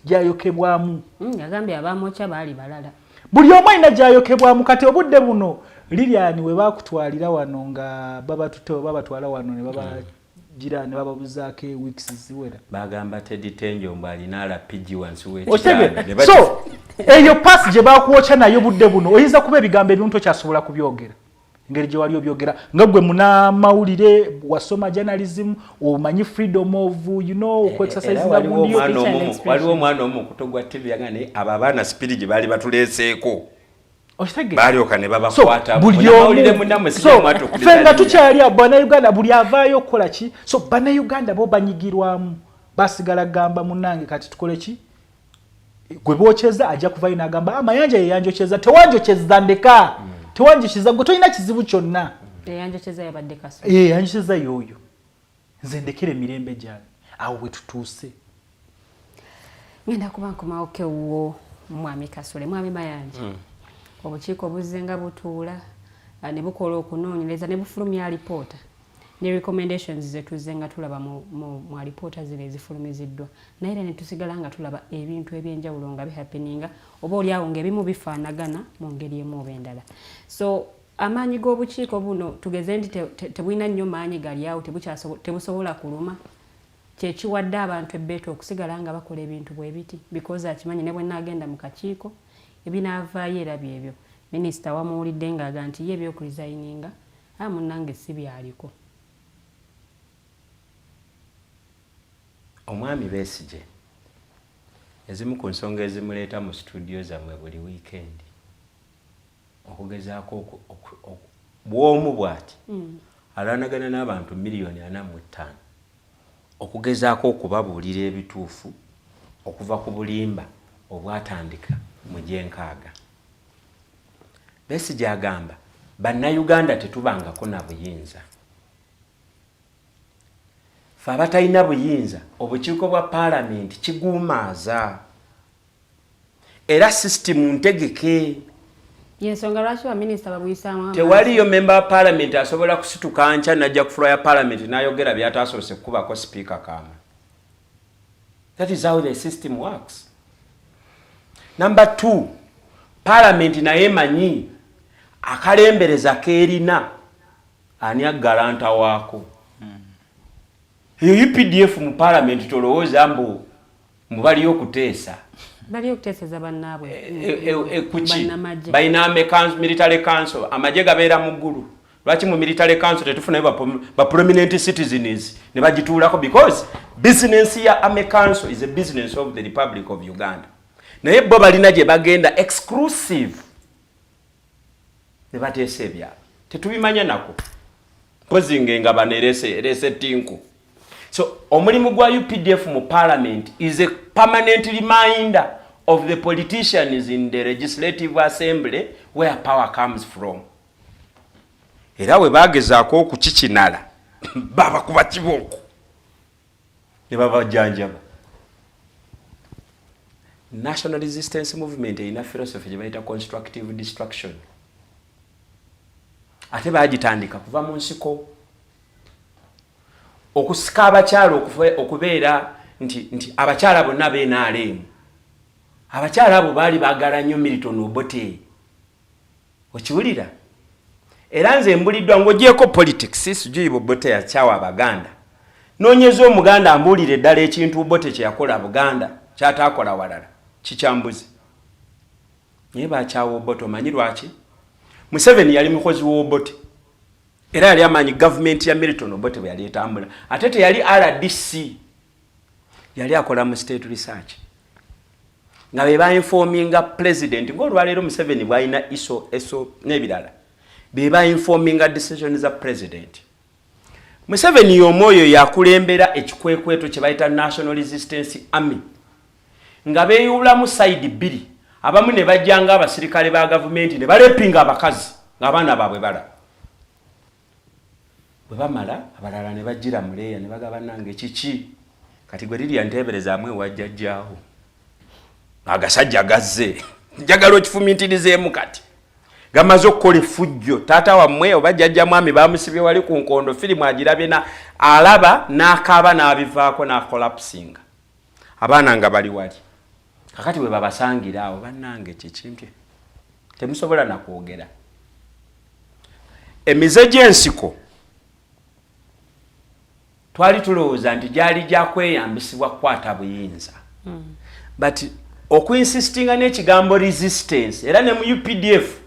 gyayokebwamu. Yagambye abamwokya baali balala. Buli omu alina gyayokebwamu. Kati obudde buno, Lilian, we bakutwalira wano nga babatute, babatwala wano ne babagira ne bababuzaako weeks ziwera. Bagamba Teddy Tenjo mbu alina RPG wansi Okitegeera? w'ekitanda. So eyo paasi gye bakwokya nayo, budde buno oyinza kuba ebigambo ebimu tokyasobola kubyogera engeri gye wali obyogera, nga gwe munamawulire wasoma journalism, omanyi freedom of okuexercise. Waliwo gundiyo. omwana Speech and omu, expression. waliwo omwana omu okuto gwa TV yagamba, naye abo abaana sipiri gye baali batuleeseeko Okitegeera? Balyoka ne So babakwata. buli Munnamawulire omu munnammwe so sijja ffe nga tukyali abo Bannayuganda, buli avaayo okukola ki, so Bannayuganda bo banyigirwamu, basigala gamba, munnange kati tukole ki? Gwe bookyeza ajja kuvayo n'agamba, "Amayanja yeyanjokyeza." Tewanjokyeza, ndeka, tewanjokyeza, gwe tolina kizibu kyonna. Eyanjokyeza yabadde Kaso. Eh, yanjokyeza yooyo, nze ndekera emirembe gyange. Awo bwe tutuuse. Ngenda kuba nkomawo kewuwo, Mwami Kasule. Mwami Mayanja, obukiiko buzze nga butuula, ne bukola okunoonyereza ne bufulumya alipoota ne recommendations zetuzze nga tulaba mu alipoota zino ezifulumiziddwa, naye era ne tusigala nga tulaba ebintu ebyenjawulo nga bihappeninga, oba oliawo ng'ebimu bifaanagana mu ngeri emu oba endala. So amaanyi g'obukiiko buno, tugeze nti tebulina nnyo maanyi gali awo, tebusobola kuluma kyekiwadde abantu ebbeetu okusigala nga bakola ebintu bwe biti, because akimanyi ne bwe naagenda mu kakiiko ebinaavaayo era byebyo. Minisita wamuwulidde ng'aga nti ye ebyokuresigninga, a munnange si byaliko. Omwami Besigye, ezimu ku nsonga ezimuleeta mu studio zammwe buli weekend, okugezaako bwomu bw'ati alwanagana n'abantu 45 miliyoni, okugezaako okubabuulira ebituufu okuva ku bulimba obwatandika mu gyenkaaga. Besigye agamba, "Bannayuganda tetubangako na buyinza. Fe abatalina buyinza, obukiiko bwa paalamenti kiguumaaza era sisitimu ntegeke." Yensonga lwaki baminisita babuyisaamu. Tewaliyo memba wa paalamenti asobola kusituka nkya najja ku floor ya paalamenti n'ayogera byatasoose kukubako sipiika kaama. That is how the system works. Number two, paalamenti naye emanyi akalembereza keerina ani aggalanta waako. Eyo UPDF mu paalamenti, tolowooza mbu mubaliyo okuteesa. Bali okuteeseza bannaabwe. Kuki? Bannamagye. Balina military council. Amagye gabeera mu ggulu. Lwaki mu military council tetufunayo ba prominent citizens ne bagituulako? Because business ya army council is a business of the Republic of Uganda. Naye bo balina gye bagenda exclusive ne bateesa ebyabwe, tetubimanya nako, mpozi nga bano erese tinku. So omulimu gwa UPDF mu parliament is a permanent reminder of the politicians in the legislative assembly where power comes from. Era bwe bagezaako okukikinala, babakuba kibooko ne babajjanjaba. National Resistance Movement erina philosophy gye bayita constructive destruction, ate bagitandika kuva mu nsiko, okusika abakyala okubeera nti abakyala bonna b'NRM. Abakyala abo baali baagala nnyo Milton Obote, okiwulira? Era nze mbuliddwa, ng'ogyeko politics, sijui Obote yakyawa Abaganda. Noonyeza Omuganda ambuulire eddala ekintu Obote kye yakola Buganda kyataakola walala, kikyambuzi. Naye bakyawa Obote. Omanyi lwaki? Museveni yali mukozi wa Obote, era yali amanyi gavumenti ya Milton Obote bwe yali etambula. Ate teyali RDC, yali akola mu State Research, nga be bainforminga president, ngaolwaleero Museveni bwalina ISO, ESO n'ebirala, be bainforminga decision za president. Museveni y'omu oyo yakulembera ekikwekweto kye bayita National Resistance Army, nga beeyuulamu side bbiri. Abamu ne bajjanga abasirikale ba gavumenti ne balepinga abakazi ng'abaana baabwe bala. Bwe bamala, abalala ne bajjira muleeya ne bagaba. Nange kiki kati gwe lirya nteeberezaamu ewajjajjaawo agasajja gazze, njagala okifumintirizeemu. Kati gamaze okukola effujjo, taata wammwe oba jjajja mwami bamusibye wali ku nkondo, firimu agirabye na alaba n'akaaba n'abivaako n'akolapsinga, abaana nga bali wali. Kakati bwe babasangira awo, bannange, kikimpye, temusobola nakwogera. Emize gy'ensiko twali tulowooza nti gyali gyakweyambisibwa kukwata buyinza, but okuinsistinga n'ekigambo resistance, era ne mu UPDF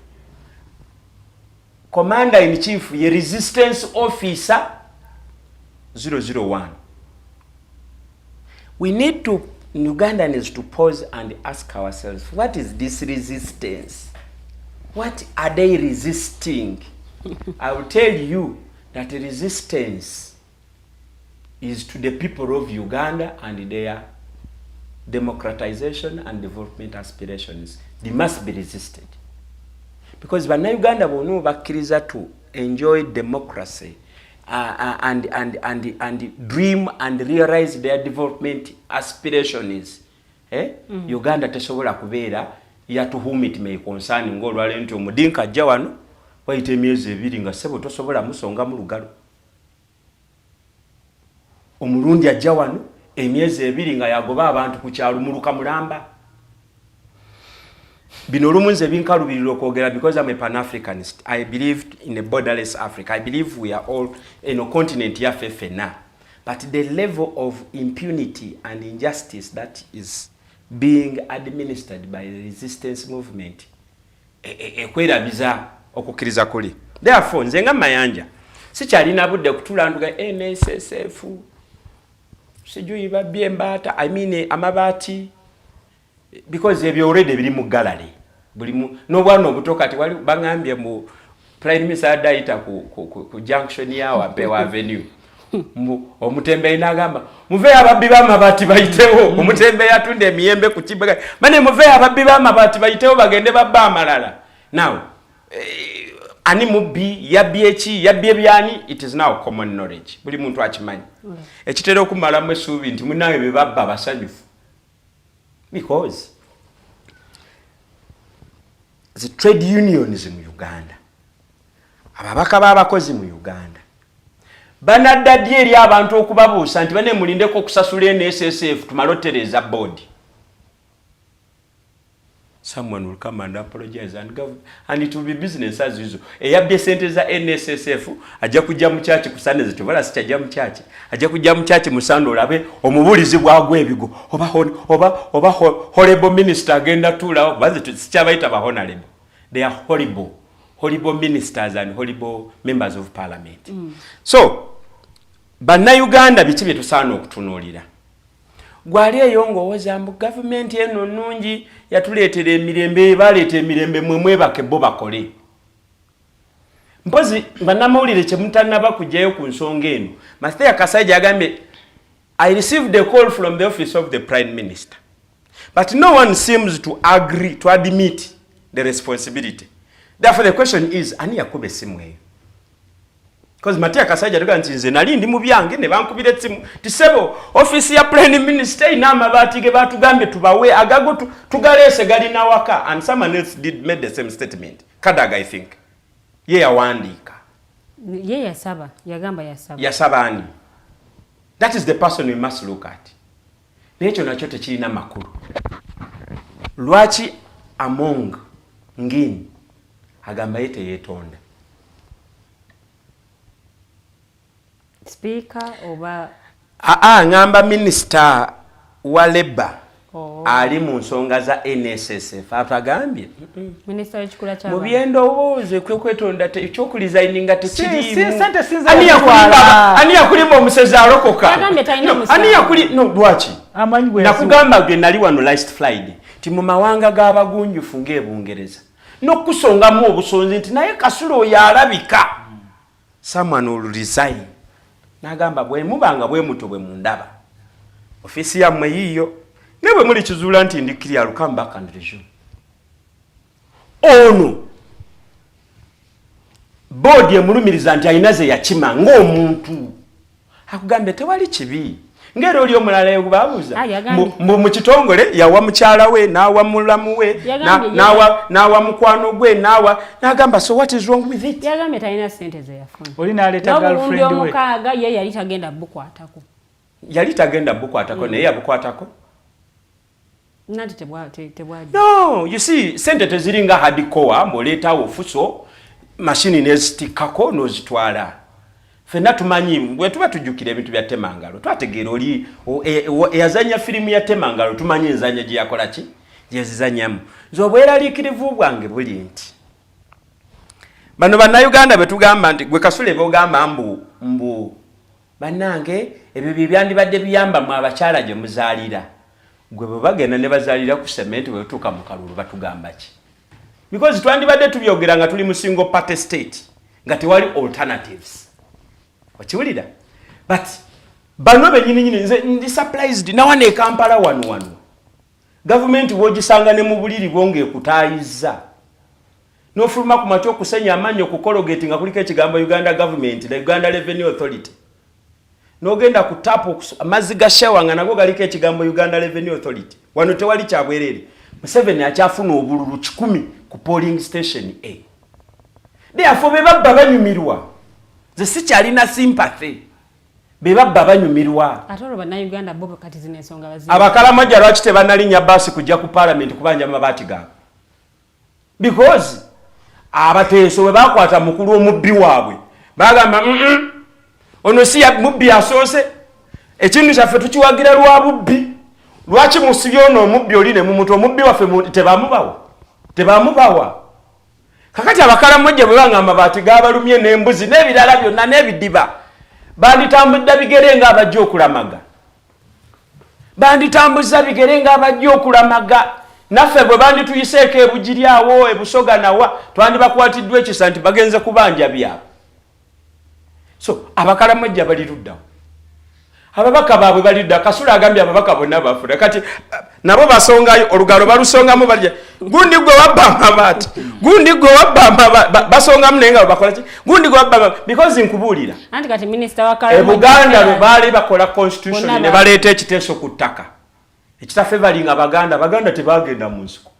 commander in chief ye resistance officer 001. We need to, Ugandans, to pause and ask ourselves, what is this resistance? What are they resisting? I will tell you that resistance is to the people of Uganda and their democratization and development aspirations. They must be resisted because Bannayuganda bonna bakkiriza to enjoy democracy and dream and realize their development aspirations, eh? Uganda tesobola kubeera ya to whom it may concern, ngaolwaleero nti omudinka ajja wano, wayita emyezi 2 nga ssebo tosobola musonga mu lugalo. Omulundi ajja wano, emyezi 2 nga yagoba abantu ku kyalo muluka mulamba. Bino olumu nze binkalubirira okwogera because I'm a Pan-Africanist. I believe in a borderless Africa. I believe we are all eno continent yaffe ffenna, but the level of impunity and injustice that is being administered by the resistance movement ekwerabiza okukkiriza kuli. Therefore nze nga Mayanja sikyalina budde kutula nduga NSSF. Sijui babbye embaata, I mean amabaati, because ebyo already biri mu gallery. Buli n'obwana obuto kati wali baŋambye mu prime minister adde ayita ku junction ya Wampeewo Avenue, omutembeeyi n'agamba, "Muveeyo ababbi b'amabaati bayitewo." Omutembeeyi atunda emiyembe ku kibaga bane, "Muveeyo ababbi b'amabaati bayitewo, bagende babba amalala." Now ani mubbi? Yabbye eki? Yabbye byani? It is now common knowledge, buli muntu akimanyi. Ekitera okumalamu essuubi nti munange be babba basanyufu, because the trade unions mu Uganda, ababaka b'abakozi mu Uganda banadda ddi eri abantu okubabuusa nti bane mulindeko okusasula NSSF tumale otereeza board? Someone will come and apologize and it will be business as usual. Eyabbye sente za NSSF ajja kujja mu kyaki ku Sunday zitobola si kyajja mu kyaki, ajja kujja mu kyaki mu Sunday olabe omubuulizi bwagwa ebigo oba horrible minister agenda tuulawo. Banze sikyabayita ba honorable, they are horrible, horrible ministers and horrible members of parliament. So bannayuganda, biki bye tusaana okutunuulira? Gwali eyo ng'owoza mbu gavumenti eno nnungi, yatuleetera emirembe. Baleeta emirembe, mwe mwebake, bo bakole. Mpozi bannamawulire kyemutannaba kugjayo ku nsonga eno, Mathia Kasaija yagambye, "I received a call from the office of the prime minister, but no one seems to agree to admit the responsibility." Therefore the question is, ani yakuba essimu eyo? Because Matia Kasaija tuga nti nze nali ndi mu byange ne bankubira essimu ti, "Ssebo, office ya prime minister erina amabaati ge batugambye tubawe, agago tugaleese galina waka." And someone else did made the same statement, Kadaga, I think ye yawandiika. Ye yasaba, yagamba yasaba. Yasaba ani? That is the person we must look at. Naye ekyo nakyo tekirina makulu. Lwaki Among Ngini agamba ye teyeetonda? Sipiika oba? Aa, ŋŋamba minisita wa labour. Oh. Ali mu nsonga za NSSF atagambye. Minisita w'ekikula mu ky'abantu. Byendowooza ekyokwetondera ekyokuresigninga Si- sente sinza Ani yazitwala. Ani yakulimba omusezi alokoka? Yagambye talina No, musango. ani yakuli no lwaki? Amanyi bwe yasiwa. Nakugamba gwe nali wano last Friday ti mu mawanga g'abagunjufu ng'ebungereza n'okusongamu obusonzi nti naye Kasule oyo alabika someone will resign. N'agamba bwe mubanga bwe muto bwe mundaba ofiisi yammwe yiiyo, naye bwe muli kizuula nti ndi clear, I'll come back and resume. Ono boodi emulumiriza nti alina ze yakima ng'omuntu akugambye tewali kibi, ng'era oli omulala babuuza Ah, yagambye. mbu mu kitongole yawa mukyala we, n'awa mulamu we, Yagambye n'awa mukwano gwe, n'awa, n'agamba, so what is wrong with it? Yagambye talina sente ze yafuna. Oli n'aleeta n'obuwumbi girlfriend we. 6 ye yali tagenda bukwatako. Yali tagenda bukwatako, naye yabukwatako. Nanti tebwajja. No, you see, sente teziringa hardcore mbw'oleetawo fuso mashini nezitikkako n'ozitwala. Ffenna tumanyi bwe tuba tujjukira ebintu bya Temangalo, twategeera oli eyazanya firimu ya Temangalo, tumanyi enzanya gye yakola ki gyezizanyamu. Nze obweraliikirivu bwange buli nti bano bannayuganda bwe tugamba nti gwe Kasule bogamba mbu bannange ebyo bye byandibadde biyamba mu abakyala gye muzaalira, gwe bwe bagenda ne bazaalira ku sementi, bwe batuuka mu kalulu batugamba ki? Because twandibadde tubyogera nga tuli mu single party state, nga tewali alternatives, okiwulira? But bano benyininyini nze ndi surprised nawano e Kampala wano gavumenti bwogisanga ne mu buliri bwo ng'ekutaayiza n'ofuluma ku makya okusenya amannyo ku Colgate nga kuliko ekigambo Uganda government, the Uganda Revenue Authority, n'ogenda ku tap amazzi ga shower nga nago galiko ekigambo Uganda Revenue Authority. Wano tewali kyabwereere. Museveni akyafuna obululu 100 ku polling station a, therefore be babba banyumirwa. Nze sikyalina sympathy, be babba banyumirwa. Ate olwo bannayuganda bo kati zino ensonga bazi Abakalamajja lwaki tebanalinnya baasi kujja ku paalamenti kubanja amabaati gaabwe? Because abateeso bwe bakwata mukulu omubbi waabwe bagamba, Ono si mubbi asoose, ekintu kyaffe tukiwagira lwa bubbi. Lwaki musibye ono omubbi oli ne mumuta? Omubbi waffe tebamubawa, tebamubawa." Kakati abakalamojja bwe banga amabaati gabalumye n'embuzi n'ebirala byonna n'ebidiba, banditambudde bigere ng'abajja okulamaga. Banditambuza bigere ng'abajja okulamaga. Naffe bwe bandituyiseeko ebugiri awo ebusoga nawa, twandibakwatiddwa ekisa nti bagenze kubanja byabwe. So Abakalamojja bali luddawo, ababaka baabwe balidda. Kasula agambye ababaka bonna bafuna. Kati nabo basongayo olugalo, balusongamu, balya gundi gwe wabba amabaati, gundi gwe wabba amabaati, basongamu naye nga bakola ki, gundi gwe wabba amabaati, because nkubuulira, Anti kati minisita wa e Buganda lwe baali bakola constitution Bonna ne baleeta ekiteeso ku ttaka ekitafevalinga Baganda, Baganda tebagenda mu nsiko.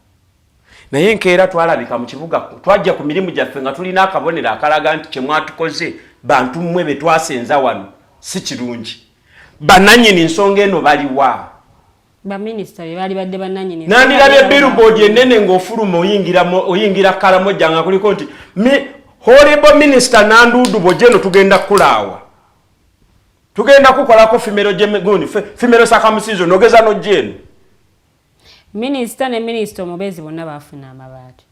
Naye enkeera twalabika mu kibuga, twajja ku mirimu gyaffe nga tulina akabonero akalaga nti kyemwatukoze bantu mmwe be twasenza wano si kirungi. Bannannyini nsonga eno baliwa? Baminisita be baali badde bannannyini. Nandirabye billboard enene ng'ofuluma oyingira Kalamojja nga kuliko nti honorable minister Nandudu, bwojja eno tugenda kukulaawa, tugenda kukolako female gundi, female circumcision, ogeza nojja eno. Minisita ne minisita omubeezi bonna baafuna amabaati.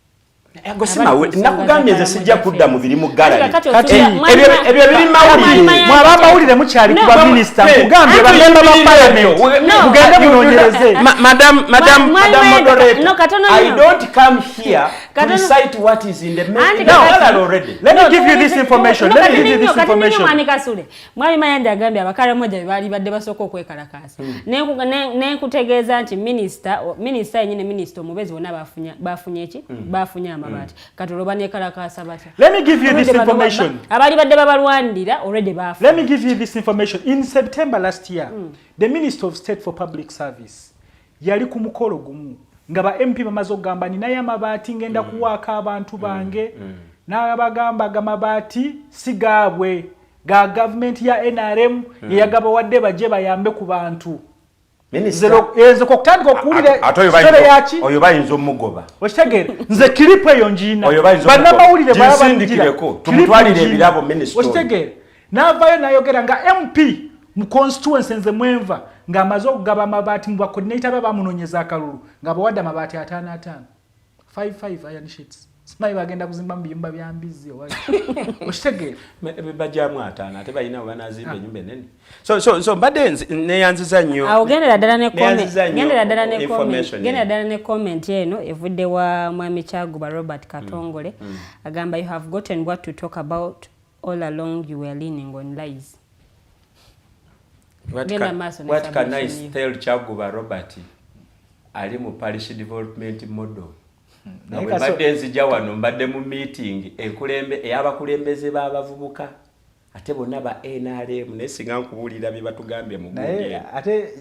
Ago si mawe, nakugambye nze sijja kudda mu biri mu gallery. Kati Kati Ebyo biri mawulire. Mwe abamawulire mukyali ku baminisita, nkugambye bamemba ba parliament, mugende munoonyereze. Madam, madam, madam moderator, No, katono I nnyo. don't come here to Katono. recite what is in the Anti gallery already. Let me give you this information. Let me give you this information. Mwami Kasule, Mwami Mayanja agambye Abakalamoja be baali badde basooka okwekalakaasa. Nenkutegeeza nti minisita yenyini, minisita omubeezi, bonna bafunye ki? Bafunye amabaati. Kati olwo baneekalakaasa batya? Let me give you this information. Abaali badde babalwanirira already bafu. Let me give you this information. In September last year, the Minister of State for Public Service yali ku mukolo gumu nga ba MP bamaze okugamba, ninayo amabaati, ngenda kuwaako abantu bange, n'abagamba gamabaati si gaabwe, ga gavumenti ya NRM, yeyagabawadde bajje bayambe ku bantu. Minister, Nze okutandika okuwulira ate oyo story yaki oyo bayinza omugoba. Okitegeere, nze clip eyo ngiina. Oyo bayinza omugoba. Bannamawulire baba Ginsindikireko, bagira. tumutwalire Clip ngiina. ebirabo minister oyo. Okitegeere, n'avaayo n'ayogera nga MP mu constituency nze mwenva, ng'amaze okugaba amabaati mu bacoordinator be bamunoonyeza akalulu, ng'abawadde amabaati ataano ataano, 55 iron sheets. Simanyi bagenda kuzimba mu biyumba bya mbizzi oba. Okitegeere? Bajjamu ataano, ate balina banazimba enyumba enene. So mbadde neyanziza nnyo. Awo gendera ddala ne comment, Neyanziza nnyo gendera ddala ne comment, information gendera eno. ddala ne comment eno evudde wa Mwami Kyaguba Robert Katongole. Agamba, "You have gotten what to talk about. All along you were leaning on lies." What Genda maaso ne What can I submission yo. tell Kyaguba Robert ali mu parish development model? Naye Bwe mbadde nzija wano, mbadde mu meeting ekulembe ey'abakulembeze b'abavubuka, ate bonna ba NRM, naye singa nkubuulira bye batugambye mu gundi Naye eno.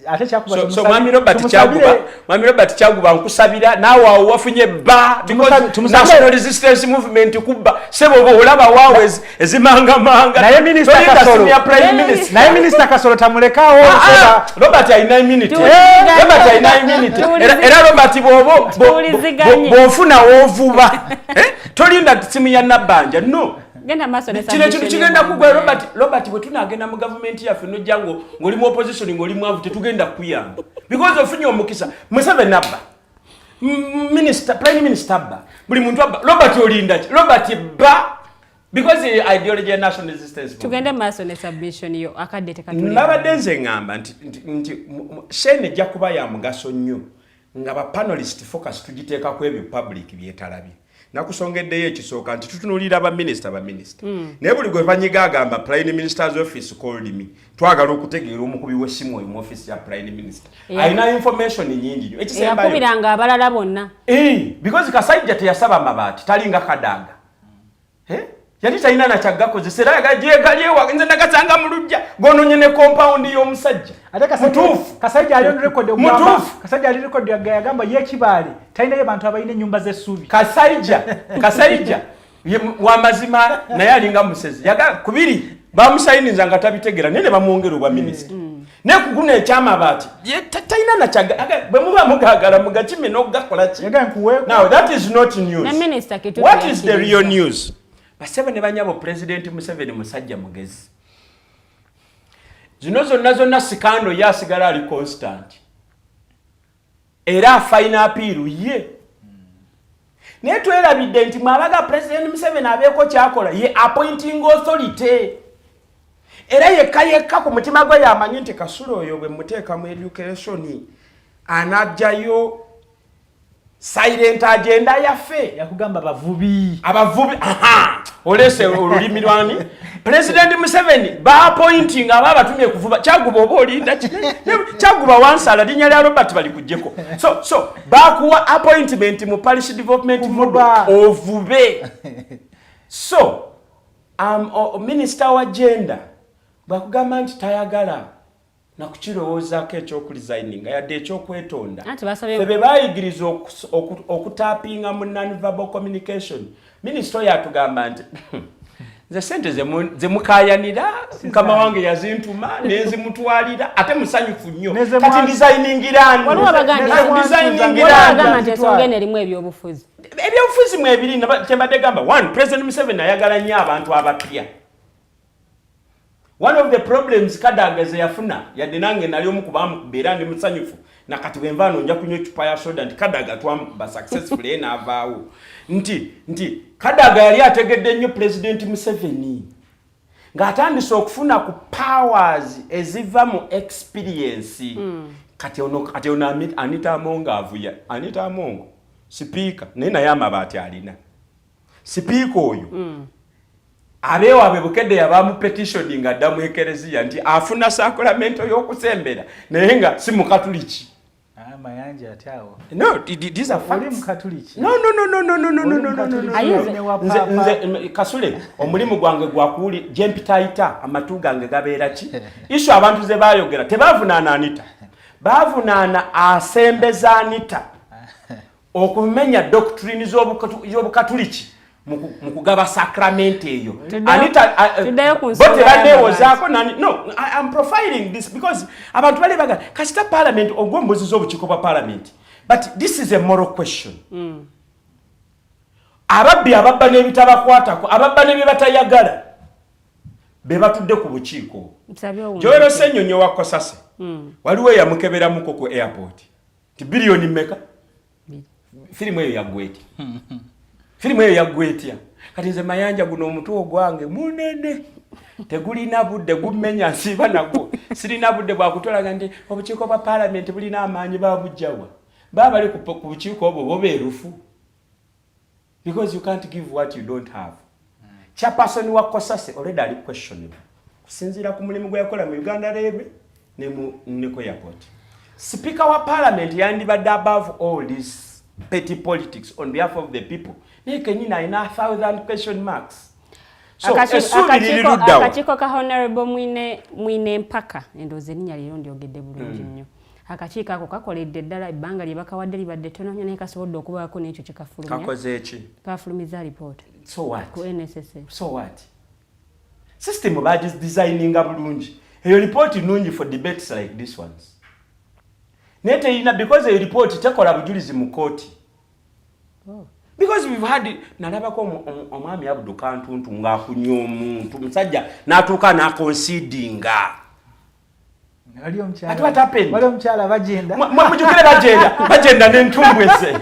ate Kyakuba So Mwami Robert Kyaguba, Mwami Robert Kyaguba, nkusabira naawe awo wafunye bba because National Resistance Movement kubba sebo oba olaba waawe ezimangamanga. Naye Minister Tolinda Kasolo. simu ya Prime Minister. Naye Minisita Kasolo tamulekaawo. Ah, ah, Robert alina immunity. Robert alina immunity. Era Robert Tuwuliziganye. bw'ofuna woovuba, eh? Tolinda simu ya Nabbanja, no. Genda maaso ne Kino ekintu submission kigenda yo. kugwa. Robert, bwe tunagenda mu gavumenti yaffe, nojja ng'oli mu opposition, ng'oli mwavu, tetugenda kukuyamba because ofunye omukisa. Museveni abba, minister, prime minister abba, buli muntu abba. Robert, olinda ki? Robert, bba because the ideology ya National Resistance Movement. Tugende maaso ne submission yo, akadde tekatuli. Nabadde nze ŋŋamba nti shene ejja kuba ya mugaso nnyo nga ba panelist focus tugiteeka ku ebyo public byetalabye. Nakusongeddeyo ekisooka nti tutunuulira baminisita, naye buli gwe banyiga agamba, "Prime Minister's office called me." Twagala okutegeera omukubi w'essimu oyo mu office ya prime minister alina information nyingi nnyo. Ekisembayo, Eyakubiranga abalala bonna. Eh, because Kasajja teyasaba mabaati, talinga Kadaaga. Eh? Yali talina nakyagakozesa era yagalyewa, nze nagasanga mu lujja gononye ne compound y'omusajja. Ate Mutuufu. Kasajja ali on record okugamba Mutuufu. Kasajja ali record yagamba ye Kibaale talinayo bantu abalina ennyumba z'essubi. Kasajja wamazima naye alinga musezi. Yaga kubiri bamusayiniza nga tabitegeera, naye ne bamwongera obwa minisita. Naye ku guno ekyamabaati ye talina nakyaga bwe muba mugagala mugakime n'okugakola ki. Yaga nkuweeko. Now that is not news. Ne Minister Kitutu What is the yakkiriza. real news? Basebe ne banyabo, President Museveni musajja mugezi. Zino zonna zonna scandal, ye asigala ali constant era afayina appeal ye. Naye twerabidde nti mwabaga President Museveni abeeko kyakola, ye appointing authority. Era yekka yekka ku mutima gwe yamanyi nti Kasule oyo bwe muteeka mu education anajjayo silent agenda yaffe. Yakugamba bavubi. Abavubi, aha, olese olulimi lwani President Museveni baappointing aba abatumye kuvuba. Kyaguba oba olinda kyaguba wansala linnya lya Robert bali kujjeko. So bakuwa appointment mu parish development model ovube. So minister wa gender bwakugamba nti tayagala nakukirowoozaako ekyokuresigninga yadde ekyokwetonda, febe bayigiriza okutapinga mu nonverbal communication. Minisita oyo atugamba nti nze sente zemukayanira mukama wange yazintuma nenzimutwalira, ate musanyufu nnyo. Kati ndesigningirani? Erimu ebyobufuzi. Ebyobufuzi mwebiri. Kyembadde gamba, one, President Museveni ayagala nnyo abantu abapya. One of the problems Kadaga ze yafuna, yadde nange nali omu kubamukuba era ndi musanyufu nakati bwenvaano nja kunywa ecupa ya soda nti Kadaga twamukuba successfully ye n'avaawo, nti Kadaga yali ategedde nnyo President Museveni ng'atandise okufuna ku powers eziva mu experience. Kati ono Anita Amongo avuya. Anita Amongo sipiika, naye naye amabaati alina sipiika oyo. Abeewaabwe Bukedde yabamu petition nga adda mu ekereziya nti afuna sacramento y'okusembera naye nga si mukatuliki. Mayanja ate awo. No, these are facts. Oli mukatuliki? No, no, no, no, no, no, no, no, no, no, no. Nze Kasule omulimu gwange gwakuwuli gye mpitayita amatu gange gabeera ki issue abantu ze baayogera. Tebavunaana Anita, bavunaana asembeza Anita okumenya doctrine z'obukatuliki mu kugaba sacrament eyo. Anita bo tebaneewozaako nani. No, I am profiling this because abantu bali baga kasita parliament ogwombuziza obukiiko bwa parliament, but this is a moral question. Ababbi ababba n'ebitabakwatako, ababba ne bye batayagala, be batudde ku bukiiko. Joel Ssenyonyi wa Cosase. Waliwo eyamukeberamuko ku airport ti biliyoni mmeka? Firimu eyo yaggwa etya? Firimu eyo yaggwa etya? Kati nze Mayanja, guno omutwe ogwange munene, tegulina budde gummenya, nsiiba nagwo, sirina budde bwakutolaga nti obukiiko bwa paalamenti bulina amaanyi. Babujjawa? Baba bali ku bukiiko obwo bo beerufu, because you can't give what you don't have. Chairperson wa Cosase already ali questionable kusinziira ku mulimu gwe yakola mu Uganda Railway ne mu Nico Airport. Speaker wa parliament yandibadde above all this petty politics on behalf of the people, naye kenyini alina 1000 question marks. So essuubi liri luddawa? Akakiiko ka Honorable Mwine Mpaka, endowooza erinnya leero ndyogedde bulungi nnyo. Akakiiko ako kakoledde ddala ebbanga lye bakawadde libadde ttono nnyo, naye kasobodde okubaako n'ekyo kye kafulumya. Kakoze eki? Kafulumiza alipoota. So what? Ku NSSF. So what? System bagidesigninga bulungi. Eyo ripooti nungi for debates like this ones, naye teyina, because eyo ripooti tekola bujulizi mu kooti. Because we've had, nalabako omwami Abdu Kantuntu ng'akunya omuntu musajja n'atuuka n'aconcedinga. Wali omukyala. But what happened? Wali omukyala bagenda. Mujjukire bagenda n'entumbwe ze.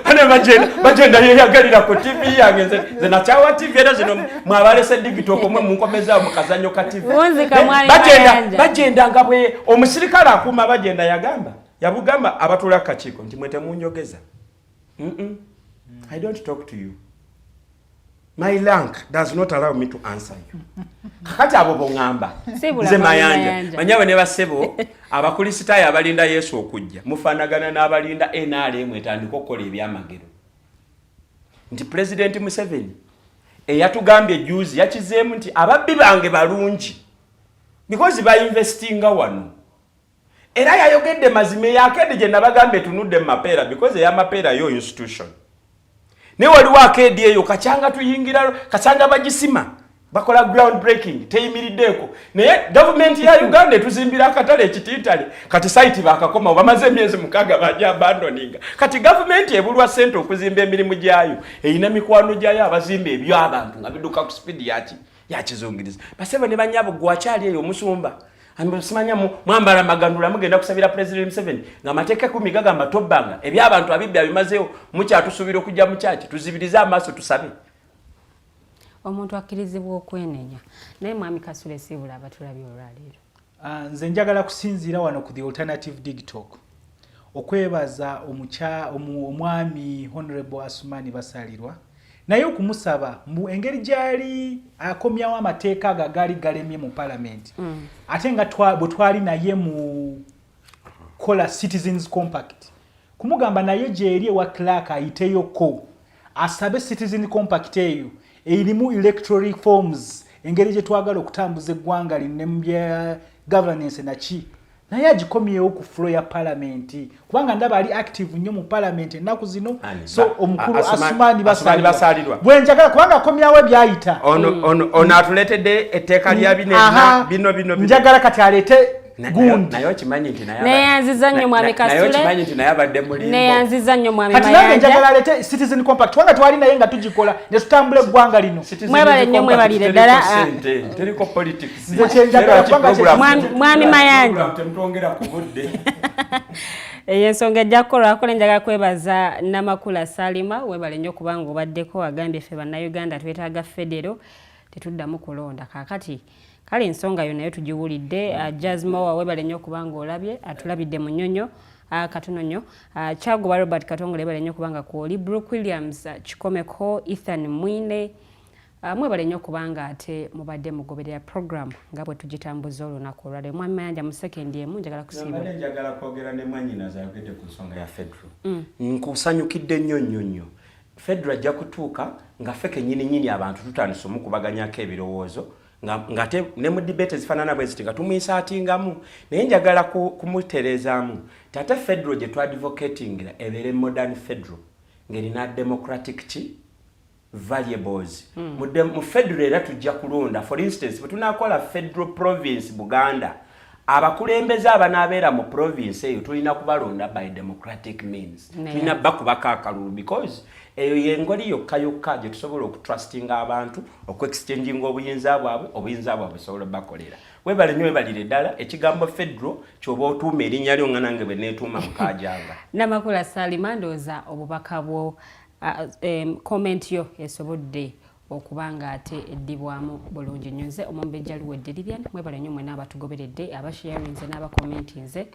Bane bagenda yeyagalira ku TV yange. Nze nakyawa TV, era zino mwabalese digital mwe munkomezaawo mu kazannyo ka TV. Wunzika mwami Bagenda Mayanja. bagenda nga bwe omusirikale akuuma bagenda yagamba, yabugamba abatuula ku kakiiko nti mwe temunjogeza. I don't talk to you. My rank does not allow me to answer you. Kakati abo boŋŋamba Sibula nze mwami Mayanja. Mayanja. Manyabo ne basebo abakulisitaayo abalinda Yesu okujja mufaanagana n'abalinda NRM etandika okukola ebyamagero, nti Pulezidenti Museveni eyatugambye juzi yakizeemu nti ababbi bange balungi because bainvestinga wano. Era yayogedde mazima. Eyakedde gye nabagambye etunudde mu mapeera, because ey'amapeera yo institution, naye waliwo akeedi eyo kacyanga tuyingira kacyanga bagisima bakola ground breaking teyimiriddeeko, naye gavumenti ya Uganda etuzimbira akatale ekitiitale. Kati site bakakoma bamaze emyezi 6 baja abandoninga. Kati gavumenti ebulwa sente okuzimba emirimu gyayo, erina mikwano gyayo abazimba ebyabantu nga biduka ku speed yaki yakizungiriza. Basebo ne banyabo, gwakyali eyo omusumba simanya mwambala maganula mugenda kusabira President Museveni ng'amateeka 10 gagamba tobbanga, ebyabantu abibbi abimazeewo, mukyatusuubira okujja mu kyaki tuzibirize amaaso tusabe. Omuntu akkirizibwa okwenenya. Naye Mwami Kasule, siibula abatulabye olwaleero. Nze njagala kusinziira wano ku The Alternative Dig Talk okwebaza omwami Honorable Asumani Basalirwa, naye okumusaba mbu engeri gyali akomyawo amateeka ago agaali galemye mu palamenti, ate nga bwe twali naye mu kola Citizens Compact, kumugamba naye gyeri ewa clerk ayiteyoko asabe Citizen Compact eyo erimu electoral reforms, engeri gye twagala okutambuza eggwanga lino ne mu bya governance naki, naye agikomyewo ku floor ya palamenti, kubanga ndaba ali active nnyo mu palamenti ennaku zino. So omukulu Asumani Basalirwa bwenjagala, kubanga akomyawo ebyayita. Ono atuleetedde etteeka lya bino bino bino. Njagala kati aleete gundi. Naye okimanyi nti Neyanziza nnyo, Mwami Kasule. Okimanyi nti naye abadde mulimbo. Neyanziza nnyo, Mwami Kati nange njagala aleete Citizen Compact, kubanga twali naye nga tugikola ne tutambula eggwanga lino. Mwebale nnyo, mwebalire ddala. Teriko politics. Nze kyenjagala kubanga Mwami Mayanja. Temutwongera ku budde. Eyo ensonga ejja kukolwako. Njagala kwebaza Namakula Salima, webale nnyo kubanga obaddeko. Agambye ffe Bannayuganda twetaaga federo, tetuddamu kulonda. Kaakati kale ensonga yo nayo tugiwulidde. Jasmowa, webale nnyo kubanga olabye, atulabidde mu nnyonyo katono nnyo. Kyaguba Robert Katongole, webale nnyo kubanga kwoli. Brook Williams, Kikomeko Ethan Mwine, mwebale nnyo kubanga ate mubadde mugoberera program nga bwe tugitambuza olunaku olwaleero. Mwami Mayanja, mu sekendi emu njagala kusiibula. Njagala kwogera ne mwanyinaze ayogedde ku nsonga ya federal. Nkusanyukidde nnyo nnyo nnyo. Federal ajja kutuuka nga ffe kennyini nnyini abantu tutandise omukubaganyako ebirowoozo, ngate ne mu debate ezifaanana bwe ziti nga tumwinsertingamu. Naye njagala kumutereezaamu ti ate federal gye twadvocatingira ebeere modern federal ng'erina democratic ki variables. Mu federal era tujja kulonda. For instance, bwe tunakola federal province Buganda, abakulembeze abanaabeera mu province eyo tulina kubalonda by democratic means, tulina bakubako akalulu, because eyo yengeri yokka yokka gye tusobola okutrustinga abantu, okuexchanginga obuyinza bwabwe, obuyinza bwabwe busobola bakolera. Webale nnyo, webalire ddala. Ekigambo federal kyoba otuuma erinnya lyo nga nange bwe neetuuma mukajanga. Namakula Salima, ndowooza obubaka bwo, comment yo esobodde okuba nga ate eddibwamu bulungi nnyo. Nze Omumbejja Luwedde Lilian, mwebale nnyo mwena abatugoberedde, abasharinze n'abakomentinze,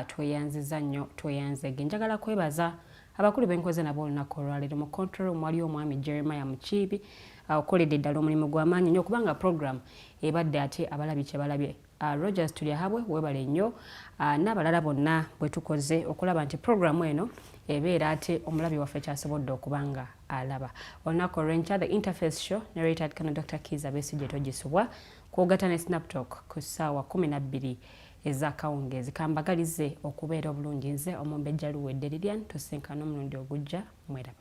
tweyanziza nnyo, tweyanzege. Njagala kwebaza abakulu benkoze nabo olunaku olwaleero. Mu control room waliwo omwami Jeremiah Mukiibi, okoledde ddala omulimu gw'amaanyi nnyo okubanga program ebadde ate abalabi kye balabye. Rogers Tulyahabwe, webale nnyo, n'abalala bonna bwe tukoze okulaba nti programu eno ebeera ate omulabi waffe kyasobodde okuba nga alaba. Olunaku olw'enkya, The Interface Show ne retired Colonel Dr Kiiza Besigye togisubwa, kwogata ne Snaptalk ku ssaawa 12 ez'akawungeezi. Kambagalize okubeera obulungi. Nze Omumbejja Luwedde Lilian, tusinkana omulundi ogujja. Mweraba.